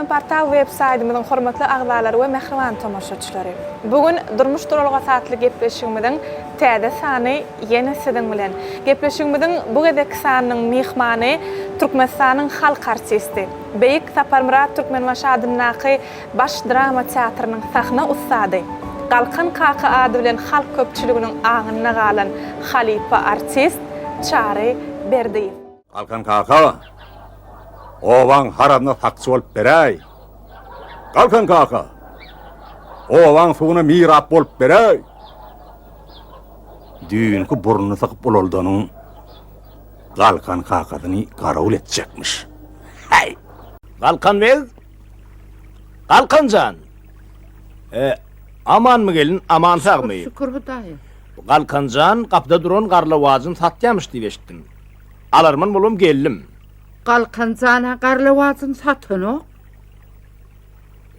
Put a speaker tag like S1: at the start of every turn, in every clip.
S1: Türkmenportal web saýtymyzyň hormatly agzalary we mähriban tomaşaçylary! Bu gün Durmuş duralgasy atly gepleşigimiziň täze sany ýene siziň bilen. Gepleşigimiziň bu gezekki sanynyň myhmany Türkmenistanyň halk artisti, Beýik Saparmyrat Türkmenbaşy adyndaky Baş drama teatrynyň sahna ussady, Galkan kaka ady bilen halk köpçüliginiň aňynda galan halypa artist Çary Berdiýew.
S2: Galkan kaka, obaň harazyna sakçy bolup beräý! Galkan kaka, obaň suwuna mirap bolup beräý! Düýnki burnuny sykyp ulaldanyň Galkan kakasyny garawul etjekmiş. Häý!
S3: Galkan beg, Galkan jan! E, amanmy gelin, aman sagmy?
S4: Şükür Hudaýa.
S3: Galkan jan gapyda duran garlawajyny satýamyş diýip eşitdim. Alarman bolubam geldim.
S4: Galkan jan-a garlawajyny satanok.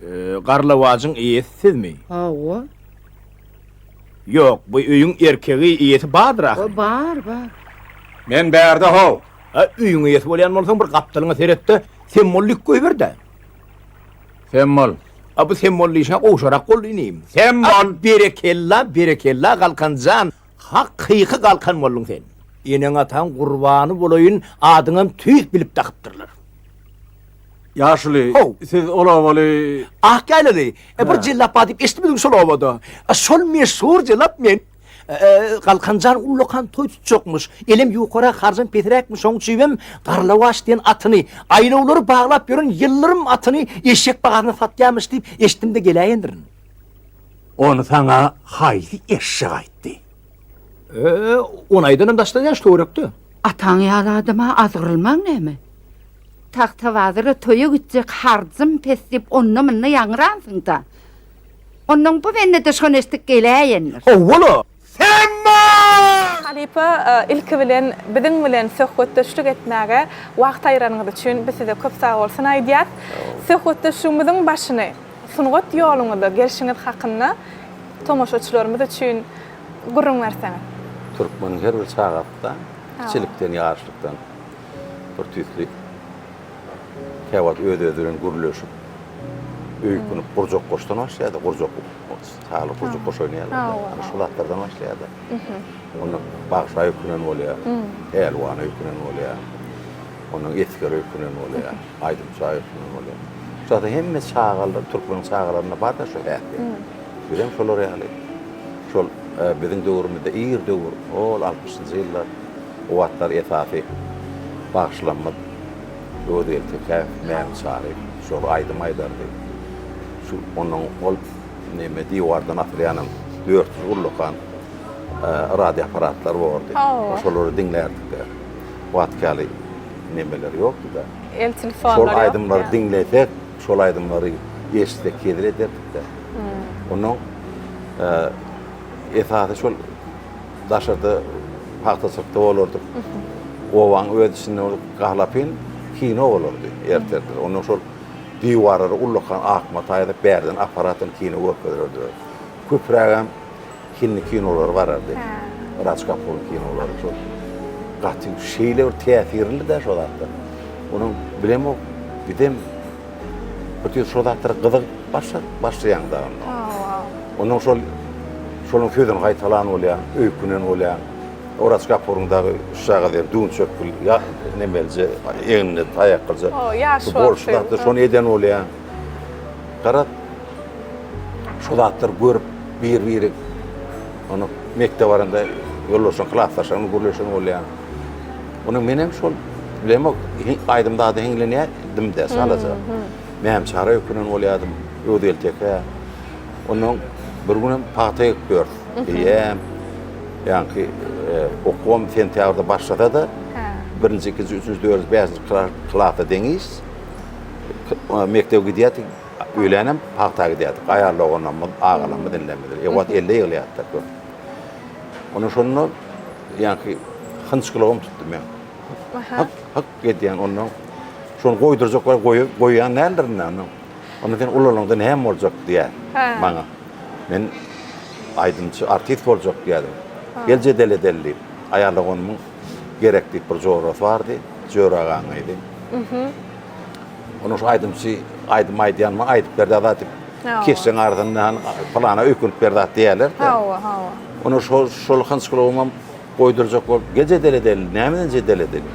S3: E, garlawajyň eýesi sizmi?
S4: Hawa.
S3: Ýok, bu öýüň erkegi, eýesi bardyr ahyry.
S4: Bar, bar.
S2: Men bärde how.
S3: A, öýüň eýesi bolýan bolsaň bir gapdalyňa seret-de, semmollük goýber-dä.
S2: Semmol.
S3: A, bu semmoll işe gowşarak boldy inim.
S2: Semmol!
S3: A, berekella, berekella, Galkan jan, hakyky Galkan bolduň sen. Eneň-ataň gurbany bolaýyn, adyňam tüýs bilip dakypdyrlar.
S2: Ýaşuly,
S3: How.
S2: siz ol obaly...
S3: Ak ýaýlaly. E, bir jellap bar diýip eşitmediňmi şol obada? E, şol meşhur jellap men. E, e, Galkanjan ullakan toý tutjakmyş. Elem ýukarak, harjam pesräkmiş, şoň üçinem Garlawaç diýen atyny, aýlawlary baglap ýören ýyldyrym atyny eşek bahasyna satýarmyş diýip eşitdim-de geläýendirin.
S2: Ony saňa haýsy eşek aýtdy?
S3: E, ony aýdanam daşda däl, şu töwerekde.
S4: Ataň ýaly adama azgyrylmaň näme? Tagtabazara toýa gitjek harjym pes diýip onda-munda ýaňransyň-da. Onnoň bu bende-de şony eşidip geläýendir.
S3: Howwa-la!
S2: Semma!
S1: Halypa, ilki bilen biziň bilen söhbetdeşlik etmäge wagt aýyranyňyz üçin biz size köp sagbolsun aýdýas. Söhbetdeşligimiziň başyny sungat ýoluňyza gelşiňiz hakynda tomaşaçylarymyz üçin gürrüň berseňiz.
S5: Türkmeniň her bir çagasy-da kiçilikden, ýaşlykdan Bir tüýsli käwagt öz-özi bilen gürleşip, öýkünip gurjak goşdan başlaýar-da, gurjak çagalar gurjak goş oýnaýarlar-da. Ana şol zatlardan başlaýar-da. Onda bagşa öýkünen bolýar, pälwana öýkünen bolýar, ondan esgere öýkünen bolýar, aýdymça öýkünen bolýar. Şu zatlar hemme çagalar, türkmeniň çagalarynda bar-da şu häsiýet. Bizem şolar ýaly şol biziň döwrümizde ir döwür, ol altmyşynjy ýyllar O wagtlar esasy bagşylarymyz Öwezgeldi Tekäýew, Mämi Çary şol aýdym aýdardy. Şu ondan ol neme diwardan asylýanam 400 ullakan radio apparatlar bordy. Şolary diňlärdik-de. O wagtky ýaly nemeler ýokdy-da.
S1: El telefonlar
S5: Şol aýdymlary diňlesek, şol aýdymlary eşitsek hezil ederdik-de. Ondan esasy şol Daşarda pagtaçylykda bolardyk. Obaň öz içinde bolup gahlapyn kino bolardy erterdir. Ondan şol diwarlara ullakan ak mata ýazyp bärden apparatdan kino görkezerdiler. Köprägem hindi kinolary barardy. Raj Kapuryň kinolary şol gaty şeýle bir täsirli-dä şo zatlar. Onuň bilemok bizem Bir tüýs şo zatlara gyzygyp başlaýaň-da onda. Ondan şol şonuň sözüni gaýtalan bolýaň, öýkünen bolýaň. Oraz Gapuryň dagy şujagaz ýeri düwünçekgül ýa nemelije egninde taýaklyja.
S1: Ýaş
S5: wagty. Bolşy zatlar şony eden bolýaň. Garaz şo zatlary görüp bir-biri ony mekdebe baranda ýoldaşlaň, klasdaşlaň gürleşen bolýaň. Onuň menem şol bilemok aýdym zada hiňlenýärdim-de çalaja. Mäm Çara ökünen bolýardym, Öwezgeldi Tekä. Ondan bir günem pagta ekip ýörüs. Eýýäm ýaňky okuwam sentýabrda başlasa-da, birinji, ikinji, üçünji, dördünji, bäşinji klasa deňiş mekdebe gidýärdik. Öýlänem pagta gidýärdik. Aýal doganlarymyz, agalarymyz, inilerimiz. E, wagt elde ýygylýardy köp. Ondan şonda ýaňky hynçgylygym tutdy meň. Hyk, hyk edýän ondan. Şony goýdurjak bolup goýup, goýýan däldirin indi ondan. Onda sen ulalaňda näme boljak diýýär maňa. Men aýdymçy, artist boljak diýýärdim. Gel jedel edeli diýip. Aýal doganymyň Gerek diýip bir jorasy bardy. Jöre agaň gyzy. Onuň şu aýdymçy aýdym aýdýan maňa aýdyp berdi zat diýip. Keşdeň arasynda han pylana öýkünip ber zat diýerler-de.
S1: Hawa, hawa.
S5: Onuň şol şol hynçgylygymam goýdurjak bolup, gel jedel edeli, nämeden jedel edeli?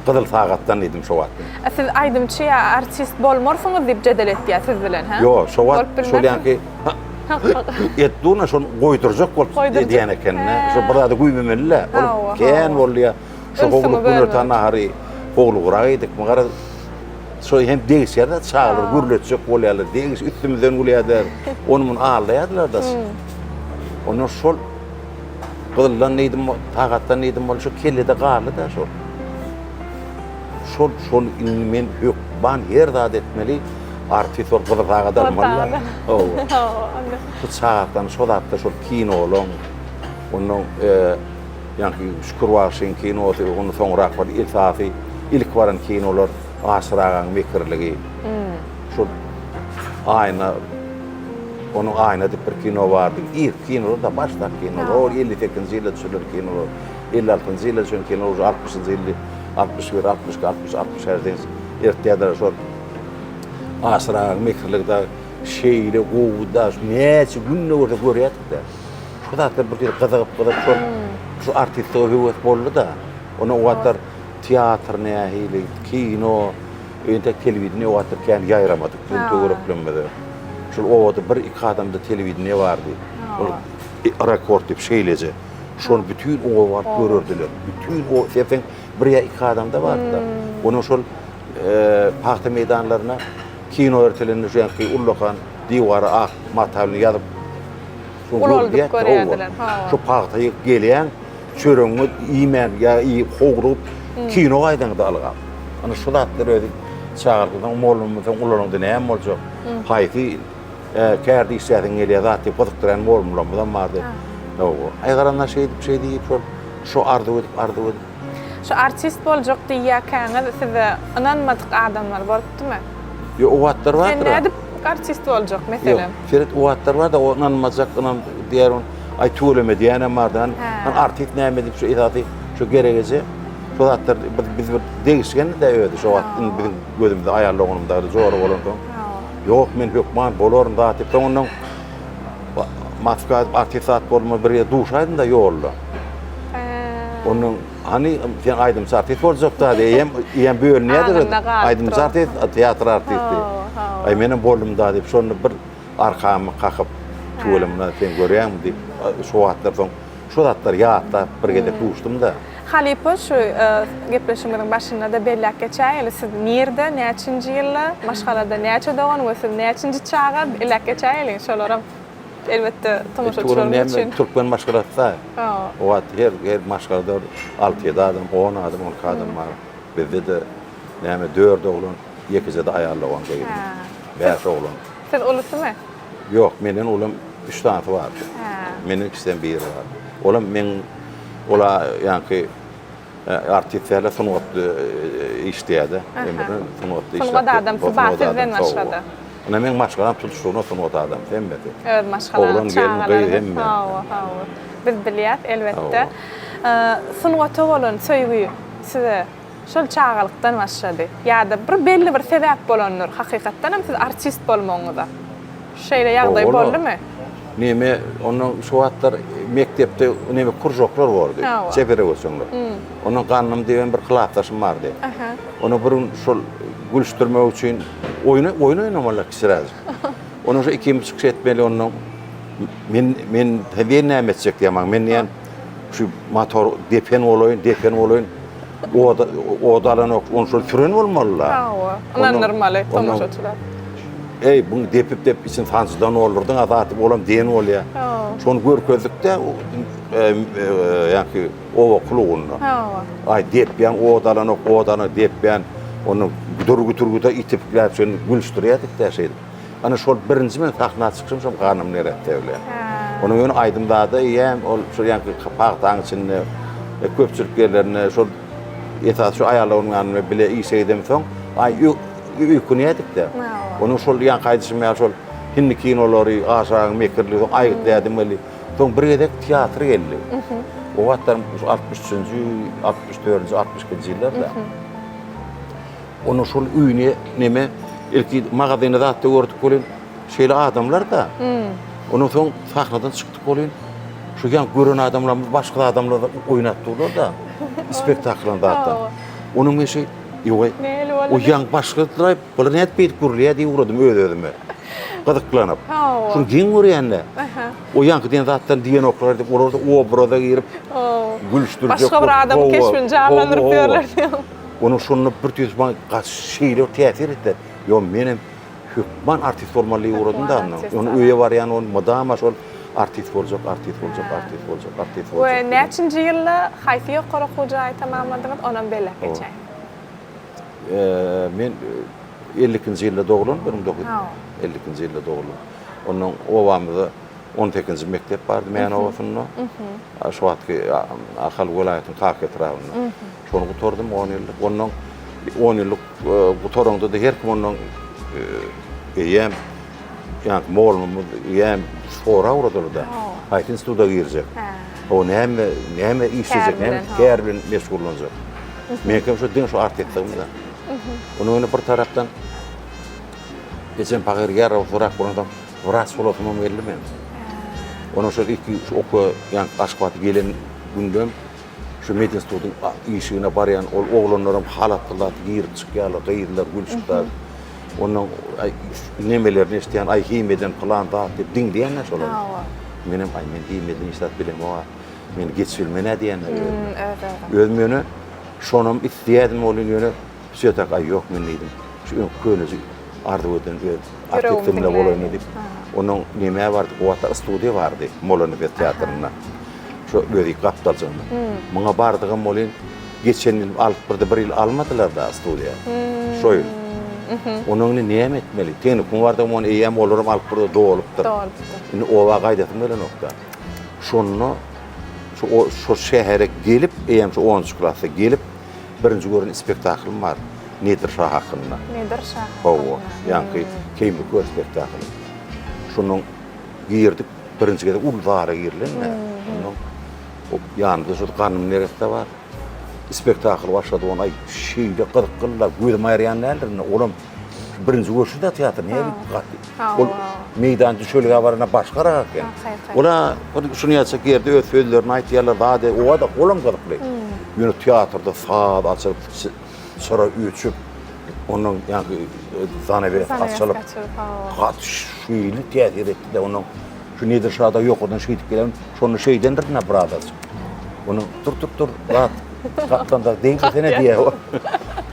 S5: Gyzyl sagatdan diýdim şo wagt men.
S1: A siz aýdymçy ýa artist bolmarsyňyz diýip jedel etýär siz bilen, hä?
S5: Ýok, şo wagt
S1: Bolup
S5: şol
S1: bilmersiň.
S5: ýanky et durna şony goýdurjak bolup
S1: Goýdurjak.
S5: edýän eken-de.
S1: Hä.
S5: Şo bir zady güýmemeli-le. Ol
S1: Hawa,
S5: kän
S1: hawa.
S5: boldy ýa. Şo
S1: Ünsüňi
S5: howlup günortan
S1: bölmek.
S5: nahary howlugrak iýdikmi garaz şo hem degişýärler çagalar gürletjek bolýarlar degiş üstümizden gülýärler ony muny aldaýardylar-da. Ondan şol gyzyldan diýdim sagatdan diýdim bol şo kellede galdy-da şol. Şol şol indi men hökman her zat etmeli artist bolup gyzyl sagat almaly. Hawa. Şu çagakdan şo zatda şol kinolaň ondan Ýaňky Şükür bagşyň kinosy, ondan soňrak bir esasy ilk baran kinolar Aşyr agaň mekirligi. Şol Aýna, onuň Aýna diýip bir kino bardy. Irki kinolar-da, başdaky kinolar. Ol 58-nji ýylda düşürilen kinolar. 56-njy ýylda düşen kino uje 60-njy ýyldy, 61, 62, 63, 64 ertýärdiler şol Aşyr agaň mekirligi dagy şeýle gowy-da, näçe günde görse görýärdik-dä. Şu zatlar bir hili gyzygyp gyzyp şol şu artistlige höwes boldy-da. Onda o wagtlar teatr nähili, kino, entek telewideniýe o wagtlar kän ýaýramadyk biziň töwereklerimize. Şol obada bir-iki adamda telewideniýe bardy. Ol rekord diýip şeýleje. Şony bütin oba baryp görerdiler. Bütin o serseň bir ýa iki adamda bardy-da. Onuň şol pagta meýdanlaryna kino ertelende şu ýanky ullakan diwara ak mata bilen ýazyp
S1: Ulaldyp görýärdiler. Hawa.
S5: Şu pagta ýygyp gelýäň, çöregiňi iýmän ýa iýip howlugyp kino gaýdaňda ylgap. Ana şu zatlar özi çagalykdan mugallym bolsaň ulanyňda näme boljak? Haýsy kärde işläsiň gelýär zat diýip gyzykdyrýan mugallymlarymyzam bardy. Hawa. Aý garanda şeýdip şeýdip şol şu arzuw edip arzuw edip.
S1: Şu artist boljak diýýärkäňiz size ynanmadyk adamlar bolupdymy?
S5: Ýok, o wagtlar bardyr.
S1: Sen nädip artist boljak, meselem?
S5: Ýok, seret, o wagtlar bar-da, o ynanmajak, ynan diýer ony, aý tüweleme diýenem bardy. Hany, hany artist näme diýip şu esasy şu geregeje şu zatlar biz, biz bir degişgendi-de özi şo wagt indi biziň gözümizde aýal doganym dagy jora bolansoň. Ýok, men hökman bolaryn zat diýip, soňundan Moskwa artist zat bolma bir ýere duşaýdym-da ýolda. Ondan Hany sen aýdymçy artist boljakda eýem eýem bölünýärdi. Aýdymçy artist, teatr artisti. Aý menem boldum da diýip şonda bir arkamy kakyp tüweleme sen görýäňmi diýip şo wagtlar soň şo zatlary ýatlap bir gezek duşdum da.
S1: Halypa şu gepleşigimiziň başynda-da belläp geçäýeli siz nirde näçinji ýylda maşgalada näçe dogan we siz näçinji çaga belläp geçäýeliň şolaram. Elbetde tomaşaçylarymyz üçin.
S5: Türkmen maşgalasy-da. O wagt her her maşgalada 6-7 adam, 10 adam, 12 adam bar. Bizde-de näme 4 oglan, ýekeje-de aýal dogan gyzym. 5 oglan.
S1: Siz ulusymy?
S5: Ýok, menden ulam 3 sanysy bardy. Menden kiçiden biri bar. Olam meň ola ýaňky Artist däl-de sungatda işleýär-de. Ömrüne sungatda işläp.
S1: Sungat adamsy bar sizden başga-da.
S5: Ine meň maşgalam tutuşlygyna sungat adamsy hemmesi.
S1: Öz maşgalaňyz,
S5: çagalaryňyz. Oglan, gelin, gyz hemme.
S1: Hawa, hawa. Biz bilýäs elbetde. Sungata bolan söýgi size şol çagalykdan başlady. Ýa-da bir belli bir sebäp bolandyr hakykatdan hem siz artist bolmagyňyza. Şeýle ýagdaý boldumy?
S5: Neme, ondan şu wagtlar mekdepde neme kružoklar bordy. Çeper öwürseňler. Ondan Gandym diýen bir klasdaşym bardy. Ony bir gün şol gülüşdirmek üçin oýun oýun oýnamalylar kiçiräjik. Ondan şu ikimiz çykyş etmeli ondan men men sen näme etjek diýýär maňa. Men diýýän şu motor depen bolaýyn, depen bolaýyn. Oda oda alanok, ony şol süren bolmaly-la.
S1: Hawa, ynandyrmaly tomaşaçylar.
S5: Eý, buny depip-depip içini sanjydan doldurdyň-a zat diýip, olam diýen bolýar. Şony görkezdik-de, ýaňky oba klubunda. Aý, depýän, ot alanok, ot alanok, depýän. Ony dürgüt-ürgüte itipläp, şeýdip gülüşdirýärdik-de şeýdip. Ana şol birinji men sahna çykyşym şol Ganym Neresse bilen. Onuň ýöne aýdym-zada eýýäm ol şol ýaňky pagtaň içinde, köpçülik ýerlerinde şol esasy şu aýallaryň ýanynda bile işe gidemsoň, aý, Öýkünýärdik-de. Onuň şol ýaňky aýdyşym ýaly şol hindi kinolary, Aşyragyň mekirligi, soň Aýgytly ädim geldi. Soň bir gezek teatr geldi. O wagtlar şu 63-nji, 64-nji, 62-nji ýyllar-da. Onda şol öýüni neme ilki magazyny zatda gördük welin şeýle adamlar-da. Ondan soň sahnadan çykdyk welin şu ýaňky gören adamlarymyz başga adamlar oýnap durlar-da. Spektaklyň zatdan. Onuň men şeý ýogaý. O ýaňky başga bular nädip beýdip gürleýär diýip ugradym öz-özüme. Gyzyklanyp. Şuny geň görýän-de. O ýaňky diýen zatdan diýenoklar diýip, olar-da obraza girip gülüşdirjek.
S1: Başga bir adamyň keşbini janlandyryp ýörler diýip.
S5: Onuň şonda bir tüýs maňa gaty şeýle bir täsir etdi. Ýok, menem hökman artist bolmaly diýip ugradym da ondan. Ony öýe barýan ol mydama şol artist boljak, artist boljak, artist boljak, artist boljak.
S1: We näçinji ýylda haýsy ýokary okuw jaýy tamamladyňyz, onam belläp geçäýiň.
S5: Men 52-nji ýylda doglan, 1952-nji ýylda doglan. Ondan obamyzda on sekizinji mekdep bardy Mäne obasynda. Şu wagtky Ahal welaýatynyň Kaka etrabynda. Şony gutardym on ýyllyk. Ondan on ýyllyk gutaraňda-da her kim ondan eýýäm ýaňky mugallymymyz eýýäm sorag uradylar-da. Haýsy instituta girjek? O näme, näme işlejek, näme kär bilen meşgullanjak? Meňkem şo diňe şo artistligim-de. Onuň ýöne bir tarapdan Ejem pahyr ýarawsyrak bolansoň, wraç bolasymam geldi meň. Ondan şol ilki şu okuwa, ýagny Aşgabata gelen günlem şu medinstitutyň işigine barýan ol oglanlaram halatly-zat girip çykýarlar, gyzlar gülşüp zat. Ondan nemelerini eşidýän, aý himiýadan pylan zat diýip diňleýän-dä şolary. Menem aý men himiýadan hiç zat bilemok-a, men geçibilmen-ä diýýän-dä özüme. Özüm ýöne şonam isleýärdim welin ýöne Wsýotak aý ýok men diýdim. Şu öňki köneji arzuw eden öz artistimle bolaýyn diýip. Onuň nämä bardyk, o wagtlar studiýa bardy Mollanepes teatrynda. Şu özi gapdaljygynda. Muňa bardygam welin geçen ýyl alyp birde bir ýyl almadylar da studiýa. Şo ýyl. Onuň indi näme etmeli? Tehnikum bardygam ony eýýäm olaram alyp birde dolupdyr.
S1: Dolupdyr.
S5: Indi oba gaýdasym gelenokda. Şonda şu şu şähere gelip, eýýäm şu onunjy klasda gelip Birinji gören spektaklym bar. Nedir şa hakynda.
S1: Nedir şa hakynda.
S5: Hawa, ýaňky Keýmir kör spektakly. Şondan girdik, birinji gezek uly zala girilende. Ondan ýanymda şu Ganym neresse bar. Spektakl başlady, ony aý şeýle gyzykly-la, gözüm aýyrýan däldir indi. Olam birinji görşi-de teatr, nähili gaty. Ol meýdan düşelgä baranda başgarak eken. Ola şuny ýazjak ýerde öz sözlerini aýtýarlar, zat oba-da olam gyzykly. Ýöne teatrda saz açylyp, çyra öçüp, ondan ýaňky zanawes açylyp, gaty şeýle täsir etdi-de, ondan şu Nedir şa-da ýokardan şeýdip gelen, şonda şeýdendir-dä birazajyk. Ony dur, dur, dur, zat, gapdan-da degmesene diýýär.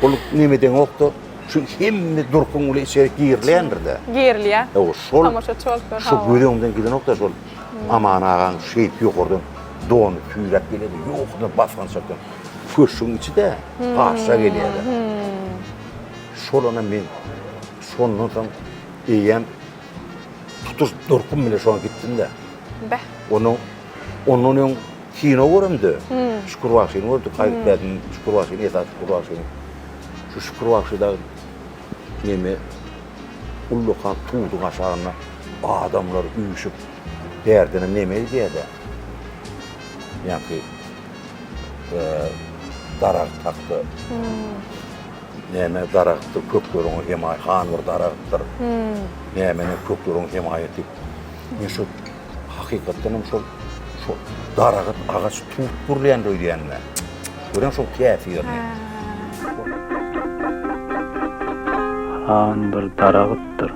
S5: Ol neme deňokdy. Şu hemme durkuň bilen içeri girilýändir-dä.
S1: Girilýär.
S5: Hawa, şol
S1: Tomaşaçy bolup gör,
S5: Şu
S1: hawa.
S5: göz öňümden gidenok-da şol Aman agaň şeýdip ýokardan dony süýräp gelýär-de, ýokardan basgançakdan köşgüň içi-dä, patyşa gelýär-de. Şol ana men şondan soň eýýäm tutuş durkum bilen şoňa gitdim-de.
S1: Beh.
S5: Onuň ondan öň kino göremde, Şükür bagşyny gördük, Haýyt Bädiň Şükür bagşyny, esasy Şükür bagşyny. Şu Şükür bagşy dagy neme ullakan tuduň aşagynda adamlar üýşüp, bärdenem neme edýär-de, ýaňky daragt hakda näme daragtdyr, kökleriňe hemaý, han bir daragtdyr, nämene kökleriň hemaýaty. Men şu Hakykatdan hem şol şo daragyt agaç tut gurulýandyr öýdýän-dä. Görýäň şoň täsirini.
S6: Han bir daragytdyr.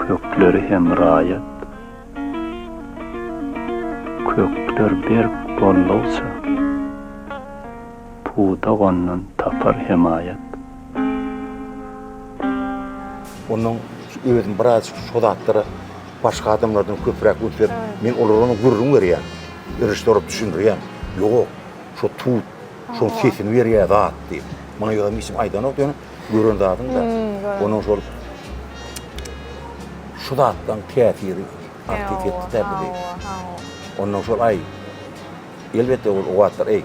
S6: Kökleri hem raýat. Kökler berk boldugyça, pudak ondan tapar hemaýat.
S5: Ondan özüm birazjyk şo zatlara başga adamlardan köpräk üns berip, men olara ony gürrüň berýän. Režissýora düşündirýän. Ýok, şo tut, şoň sesini berýär zat diýip. Maňa ýöne hiç kim aýdanok ýöne gören zadyň-da. Onuň şol şu zatlaryň täsiri artyk etdi-dä bizi. Ondan şol aý Elbetde ol o wagtlar eý,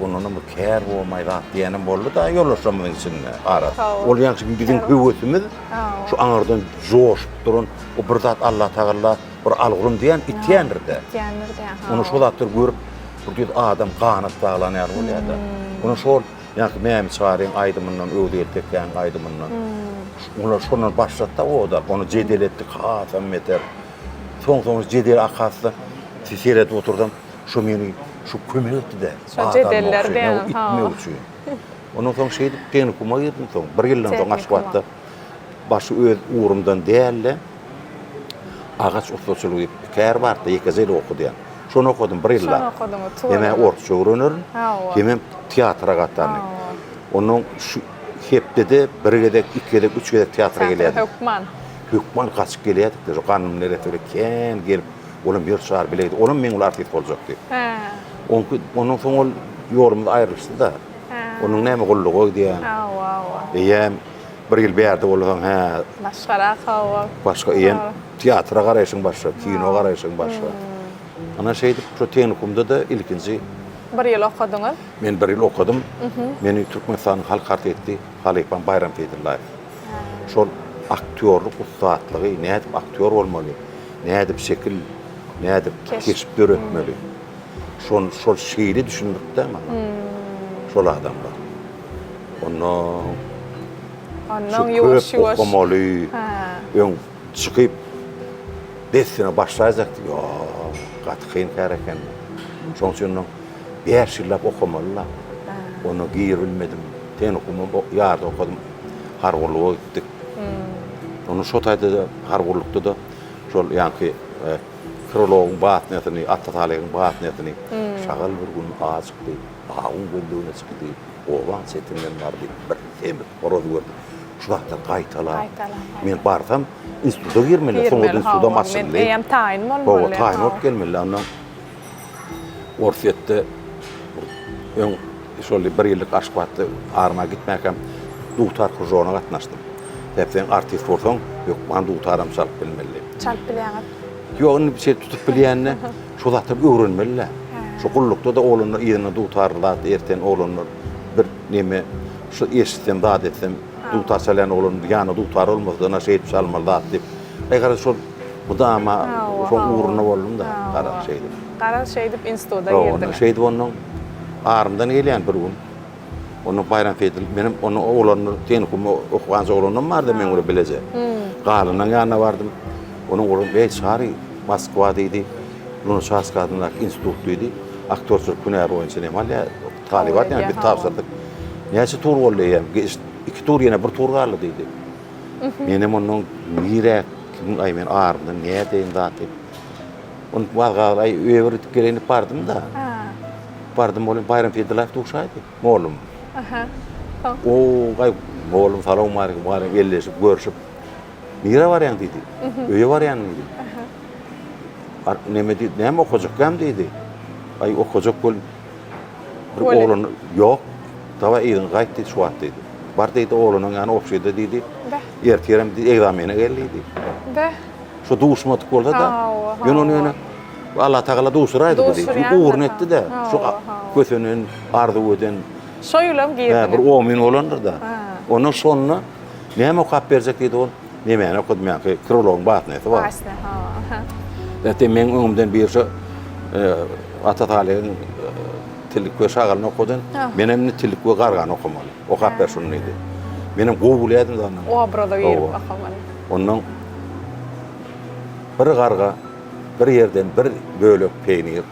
S5: ondanam bir kär bolmaý zat diýenem boldy-da ýoldaşlarymyzyň içinde ara. Ol ýaňky biziň höwesimiz şu aňyrdan joşup duran o bir zat Allatagalla bir algurym diýen itýändir-dä.
S1: Itýändir-dä,
S5: Ony şo zatlary görüp bir düz adam ganat baglan ýaly bolýar-da. Ony şol. Ýaňky Mämi Çaryň aýdymyndan, Öwezgeldi Tekgäniň aýdymyndan. Olar şondan başlady-da o-da. Ony jedel etdik hasam beter. Soň-soň jedel akasda seredip otursam, şo meni şu kömek etdi-de.
S1: Şo jedeller diýýäňiz,
S5: ha. Itmek üçin. Ondan soň şeýdip tehnikuma girdim soň. Bir ýyldan soň Aşgabatda başy öz ugrumdan däl-de, agaç ussaçylygy diýip kär bardy, ýekeje ýyl okadýan. Şony okadym bir ýyllap.
S1: Şony okadyňyz, tüweleme.
S5: Hem-ä orsça öwrenerin, hemem teatra gatnaryn. Ondan şu hepdede bir gezek, iki gezek, üç gezek teatra gelýärdim.
S1: Teatra hökman.
S5: Hökman gaçyp gelýärdik-de, şo Gandym neresse bilen kän gelip, olam ýör çagyr bile gidip, olam meň bilen artist boljakdy. Onki, ondan soň ol ýolumyz aýrylyşdy-da. Onuň näme gulluga gidýän.
S1: Hawa, hawa.
S5: Eýýäm bir ýyl bärde bolsaň, hä.
S1: Başgarak, hawa.
S5: Başga, eýýäm teatra garaýşyň başga, kino garaýşyň başga. Ana şeýdip, şo tehnikumda-da ilkinji.
S1: Bir ýyl okadyňyz?
S5: Men bir ýyl okadym. Meni Türkmenistanyň halk artisti halypam Baýram Seýdyllaýew. Şol aktýorlyk ussatlygy, nädip aktýor bolmaly, nädip şekil, nädip keşp döretmeli. Şol şol şeýle düşündiripdi maňa. Şol adamlar. Onda
S1: Ondan ýuwaş ýuwaş
S5: okamaly. Öň çykyp dessine başlaýjakdy. Ýok, gaty kyn kär eken. Şonuň üçin ondan 5 ýyllap okamaly-da. Onda giribilmedim. Tehnikumam ýarda okadym. Harby gulluga gitdik. Onda şo taýda-da harby gullukda-da şol ýaňky Krylowyň basnýasyny, Ata Salyhyň basnýasyny Şagal bir gün ajykdy, awyň gözlegine çykdy, obaň çetinden bardy, bir semiz horaz gördi. Şu zatlary gaýtalap, men barsam, instituta girmeli, soňra institutam açyldy.
S1: Eýýäm taýyn bolmaly.
S5: Hawa, taýyn bolup gelmeli. Ondan Orsýetde öň şol bir ýyllyk Aşgabatda arma gitmäkäm dutar kružogyna gatnaşdym. Sebäp sen artist bolsaň, hökman dutaram çalyp bilmeli.
S1: Çalyp bilýäňiz.
S5: Ýok, indi bir şey tutup bilýände şo zatlary öwrenmeli-dä. Şo gullukda-da oglanlar yzynda dutarly zat erten oglanlar bir neme şu eşitsem zat etsem dutar çalýan oglan ýanynda dutar bolmasa-da na şeýdip çalmaly zat diýip. Aý garaz şol mydama şoň ugrunda boldum-da garaz şeýdip.
S1: Garaz şeýdip instituda girdiňiz.
S5: Şeýdip onnoň arymdan gelýän bir gün. Onda Baýram Seýdil, menem onuň oglanlar, tehnikumda okuganja oglanam bardy meň bilen bileje. Galynyň ýanyna bardym. Onuň ogly, Eý, Çary, Moskwa diýdi, Lunaçarskiý adyndaky institut diýdi. Aktýorçylyk hünäri boýunça neme alýar, talyp alýar, biz tabşyrdyk. Näçe tur boldy eýýäm? Iki tur, ýene bir tur galdy diýdi. Menem ondan nirä, kimiň, aý, men arymdan nädeýin zat diýip. Ony wazgaz aý öýe bir gidip geleýin diýip bardym-da. Bardym welin Baýram Seýdyllaýew duşaýdy, mollum. O, gaý, mollum salowmaleýkim, waleýkim elleşip, görşüp. Nirä barýaň diýdi. Öýe barýan diýdi. Ar, neme diýdi, näme okajakkäm diýdi. Aý, okajak welin bir oglan ýok, dawaý yzyňa gaýt diýdi, şu wagt diýdi. Bar diýdi, oglanyň ýany obşyda diýdi. Ertirem diýdi, ekzamene gel diýdi.
S1: Beh.
S5: Şu duşmadyk bolsa-da, ýöne ony ýöne Allatagala duşuraýdy bizi. Şu ugruny etdi-de, şu kösenen, arzuw eden.
S1: Şo ýylam girdiňiz.
S5: Bir omyn bolandyr-da. Ondan şonda näme okap berjek diýdi ol. Nemäni okadym ýaňky Krylowyň basnýasy bar.
S1: Basnýa, hawa.
S5: Zaten meň öňümden bir şo Ata Salyhyň Tillik we şagalyny okadan. Menem indi Tillik we gargany okamaly. Okap ber şuny diýdi. Menem gowy bilýärdim zaten.
S1: Obraza girip okamaly.
S5: Ondan bir garga bir ýerden bir bölek peýnir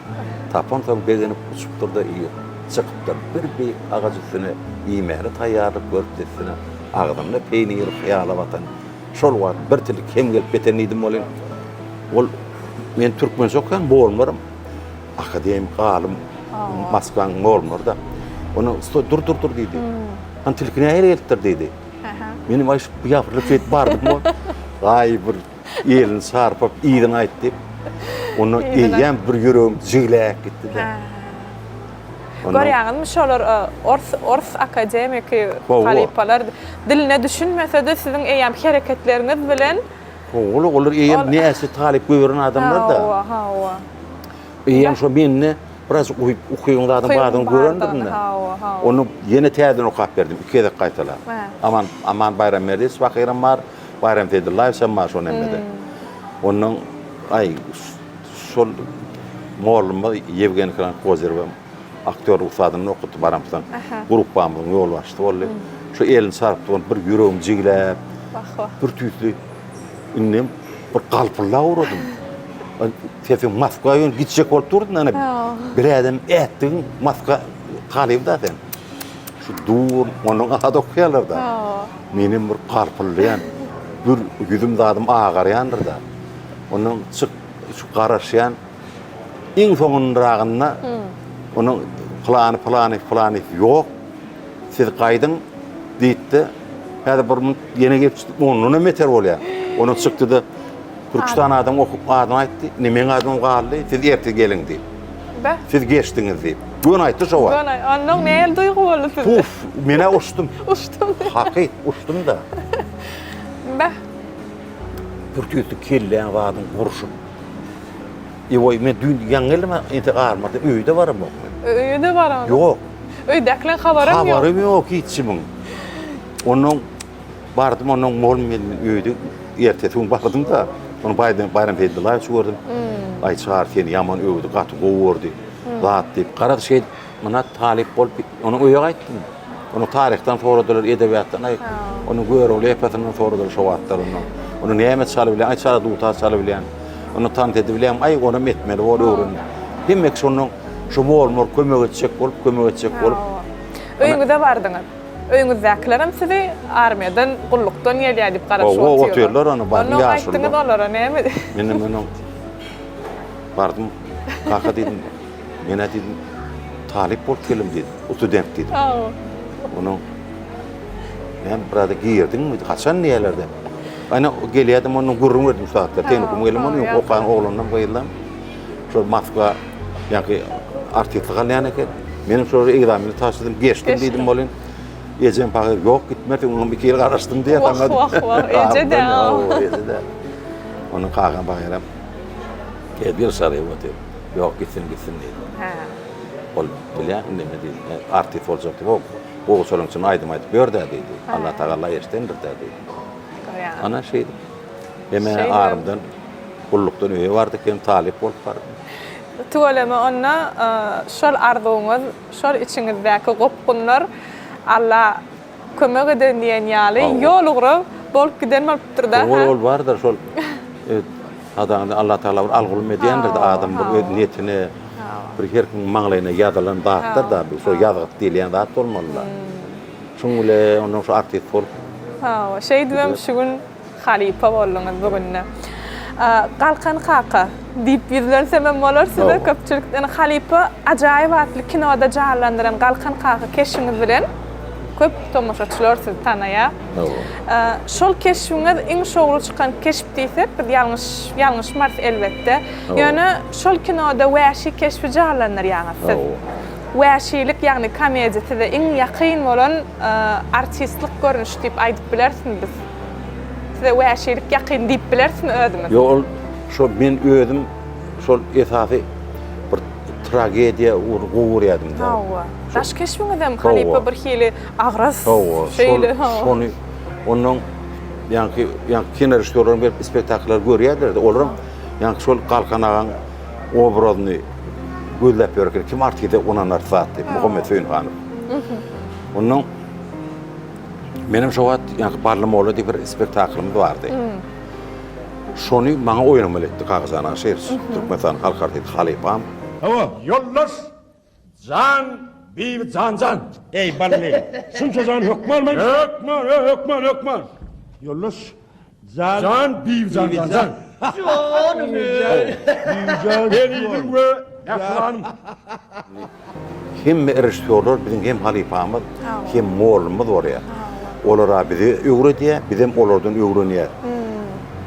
S5: tapansoň begenip uçupdyr-da ir çykypdyr. Bir beýik agaç üstüne iýmäne taýýarlyk görüp dessine agzynda peýniri hyýala batan şol wagt bir tilki hem gelip ýeten diýdim welin ol men türkmençe okaýan mugallymlarym akademik alym Moskwaň mugallymlary-da. Onda dur dur dur diýdi. Hany tilki nähili gelipdir diýdi. Menem aý şu ýapyrylyp şeýdip bardym. Aý bir elini çarpyp yzyny aýtdy. Onda eýýäm bir ýüregim jigläp gitdi-de.
S1: Görýäňizmi şolar ors ors akademiki halypalar diline düşünmese-de siziň eýýäm hereketleriňiz bilen
S5: Hawa, olar eýýäm näçe talyp goýberen adamlar-da.
S1: Hawa, hawa.
S5: Eýýäm şo mende biraz ukybyň zadyň bardygyny görendirin-de. Ony ýene täzeden okap berdim, iki gezek gaýtalap. Aman, Aman Baýramberdiýewiç pahyram bar, Baýram Seýdyllaýewiçem bar şo nemede. Ondan, aý, şol mollumyz Ýewgeniý Kozyrewem. Aktýor ussadyny okutdy baramsoň. Gruppamyzyň ýolbaşçysy boldy. Şu elini çarpdy, bir ýüregim jigläp, bir tüýsli indem bir galpyldap ugradym. Sesiň Moskwa ýön gitjek bolup durdun ana. Bir ädim ätdigiň Moskwa talyby-da sen. Şu dur, onuň ady okaýarlar-da. Menem bir galpyldaýan, bir ýüzüm zadym agarýandyr-da. Ondan çyk, şu garaşýan iň soňunragynda onuň plany, plany, plany ýok. Siz gaýdyň diýipdi. Häzir bir minut ýene gelip çykdy, ondanam beter bolýar. Ondan çykdy-da, bir üç sany adam okup adyny aýtdy. Indi meň adymam galdy, siz ertir geliň diýip.
S1: Beh.
S5: Siz geçdiňiz diýip. Göni aýtdy şo wagt.
S1: Göni aý, onnoň nähili duýgy boldy sizde?
S5: Puf, men-ä uçdum.
S1: Uçdum.
S5: Hakyt, uçdum-da.
S1: Beh.
S5: Bir tüýsli kelläň zadyň gurşup. Ewoý, men düýn ýaňy geldim, entek armada öýde baramok men.
S1: Öýe-de baraňok?
S5: Ýok.
S1: Öýdäkileň habaram ýok.
S5: Habarym ýok hiç kimiň. Onnoň bardym, onnoň mugallym geldi, men öýde ertesi gün bardym-da, ony Baýram Baýram Seýdullaýewiçi gördüm. Aý, Çary seni ýaman öwdi, gaty gowy gördi. Zat diýip, garaz şeýdip, muna talyp bolup, onuň öýe gaýtdym. Ony taryhdan soradylar, edebiýatdan, aý, onuň Görogly eposyndan soradylar şo wagtlar ondan. Ony näme çalybilýän, aý, çala dutar çalybilýän. Ony tans edibilýän, aý, onam etmeli bor, öwren. Hemme kişi ondan şo mol-mol kömek etjek bolup, kömek etjek bolup.
S1: Öýüňize bardyňyz. Öýüňizdäkilerem sizi armiýadan, gullukdan gelýär diýip garaşyp
S5: Hawa,
S1: otyrlar.
S5: otyrlar ony, bardym
S1: Onnoň
S5: ýaşuly.
S1: aýtdyňyz olara näme?
S5: Menem onuň bardym, kaka diýdim, men-ä diýdim, talyp bolup geldim diýdim, student diýdim.
S1: Hawa.
S5: Onuň näme birada girdiňmi, haçan diýerler-de. Ana gelýärdim, ondan gürrüň berdim şu zatlar. Tehnikum geldim, ony okan oglanlam, gyzlam. Şol Moskwa ýaňky artistlik alýan eken. Menem şolara ekzameni tabşyrdym, geçdim diýdim welin, ejem pahyr, ýok gitmersiň, oňam 2 ýyl garaşdym diýýär saňa.
S1: Wah, wah, wah, eje-dä.
S5: Hawa, eje-dä. Onuň kakam pahyram tedbir şaryp otyr. Ýok, gitsin, gitsin diýdi.
S1: Hä.
S5: Ol bilýän indi neme diýdi, artist boljak diýip, o gowaçalaryň içinde aýdym aýdyp ýör-dä diýdi. Allatagala eşidendir-dä diýdi. Ana şeýdip. Hem-ä arymdan Gullukdan öýe bardyk hem talyp bolup bardym.
S1: Tüweleme onda şol arzuwyňyz, şol içiňizdäki gopgunlar Alla kömek eden diýen ýaly ýol ugra bolup giden bolupdyrda.
S5: Ol ol bardyr şol sadaňda Alla Tagala bir algulym edýändir-de adam bir öz niýetine bir her kimiň maňlaýyna ýazylan zatdyr-da bu şol ýazgyt diýilýän zat bolmaly-da. Şuň bilen ondan şu artist bolup.
S1: Hawa şeýdibem şu gün Halypa bolduňyz bu günde. Galkan kaka diýip ýüzlensemem bolar size köpçülikden. Halypa ajaýyp atly kinoda janlandyran Galkan kaka keşbiňiz bilen köp tomaşaçylar sizi tanaýar. Şol keşbiňiz iň şowly çykan keşp diýsek biz ýalňyş ýalňyşmarys elbetde. Ýöne şol kinoda wäşi keşbi janlandyrýaňyz siz. Wäşilik ýagny komediýa size iň ýakyn bolan artistlik görnüşi diýip aýdyp bilerismi biz? Size wäşilik ýakyn diýip bilerismi özümiz?
S5: Ýok, ol şo men özüm şol esasy bir tragediýa ugruny gowy görýärdim-de.
S1: Hawa. Daş keşbiňizem halypa bir hili agras,
S5: Hawa,
S1: şeýle, hawa.
S5: Şony ondan ýaňky ýaňky kinorežissýorlaryň berip spektakllary görýärler-de, olaram ýaňky şol Galkan agaň obrazyny gözläp ýör eken, kim artist onanar zat diýip, Muhammet Söýünhanow. Ondan Menem şo wagt ýaňky Bally molla diýip bir spektaklymyz bardy. Şony maňa oýnamaly etdi Kakajan Aşyrow, Türkmenistanyň halk artisti halypam.
S2: Hawa, ýoldaş Jan Bibi Janjan.
S7: Eý, Bally, şunça jan hökmanmy?
S2: Hökman, hökman, hökman.
S7: Ýoldaş Jan,
S2: Jan Bibi Jan Janjan.
S3: Janym.
S7: Bibijan.
S2: Ezizim we mähribanym.
S5: Hemme režissýorlar biziň hem halypamyz, hem mollumyz bolýar. Olar-a bize öwredýär, bizem olardan öwrenýäris.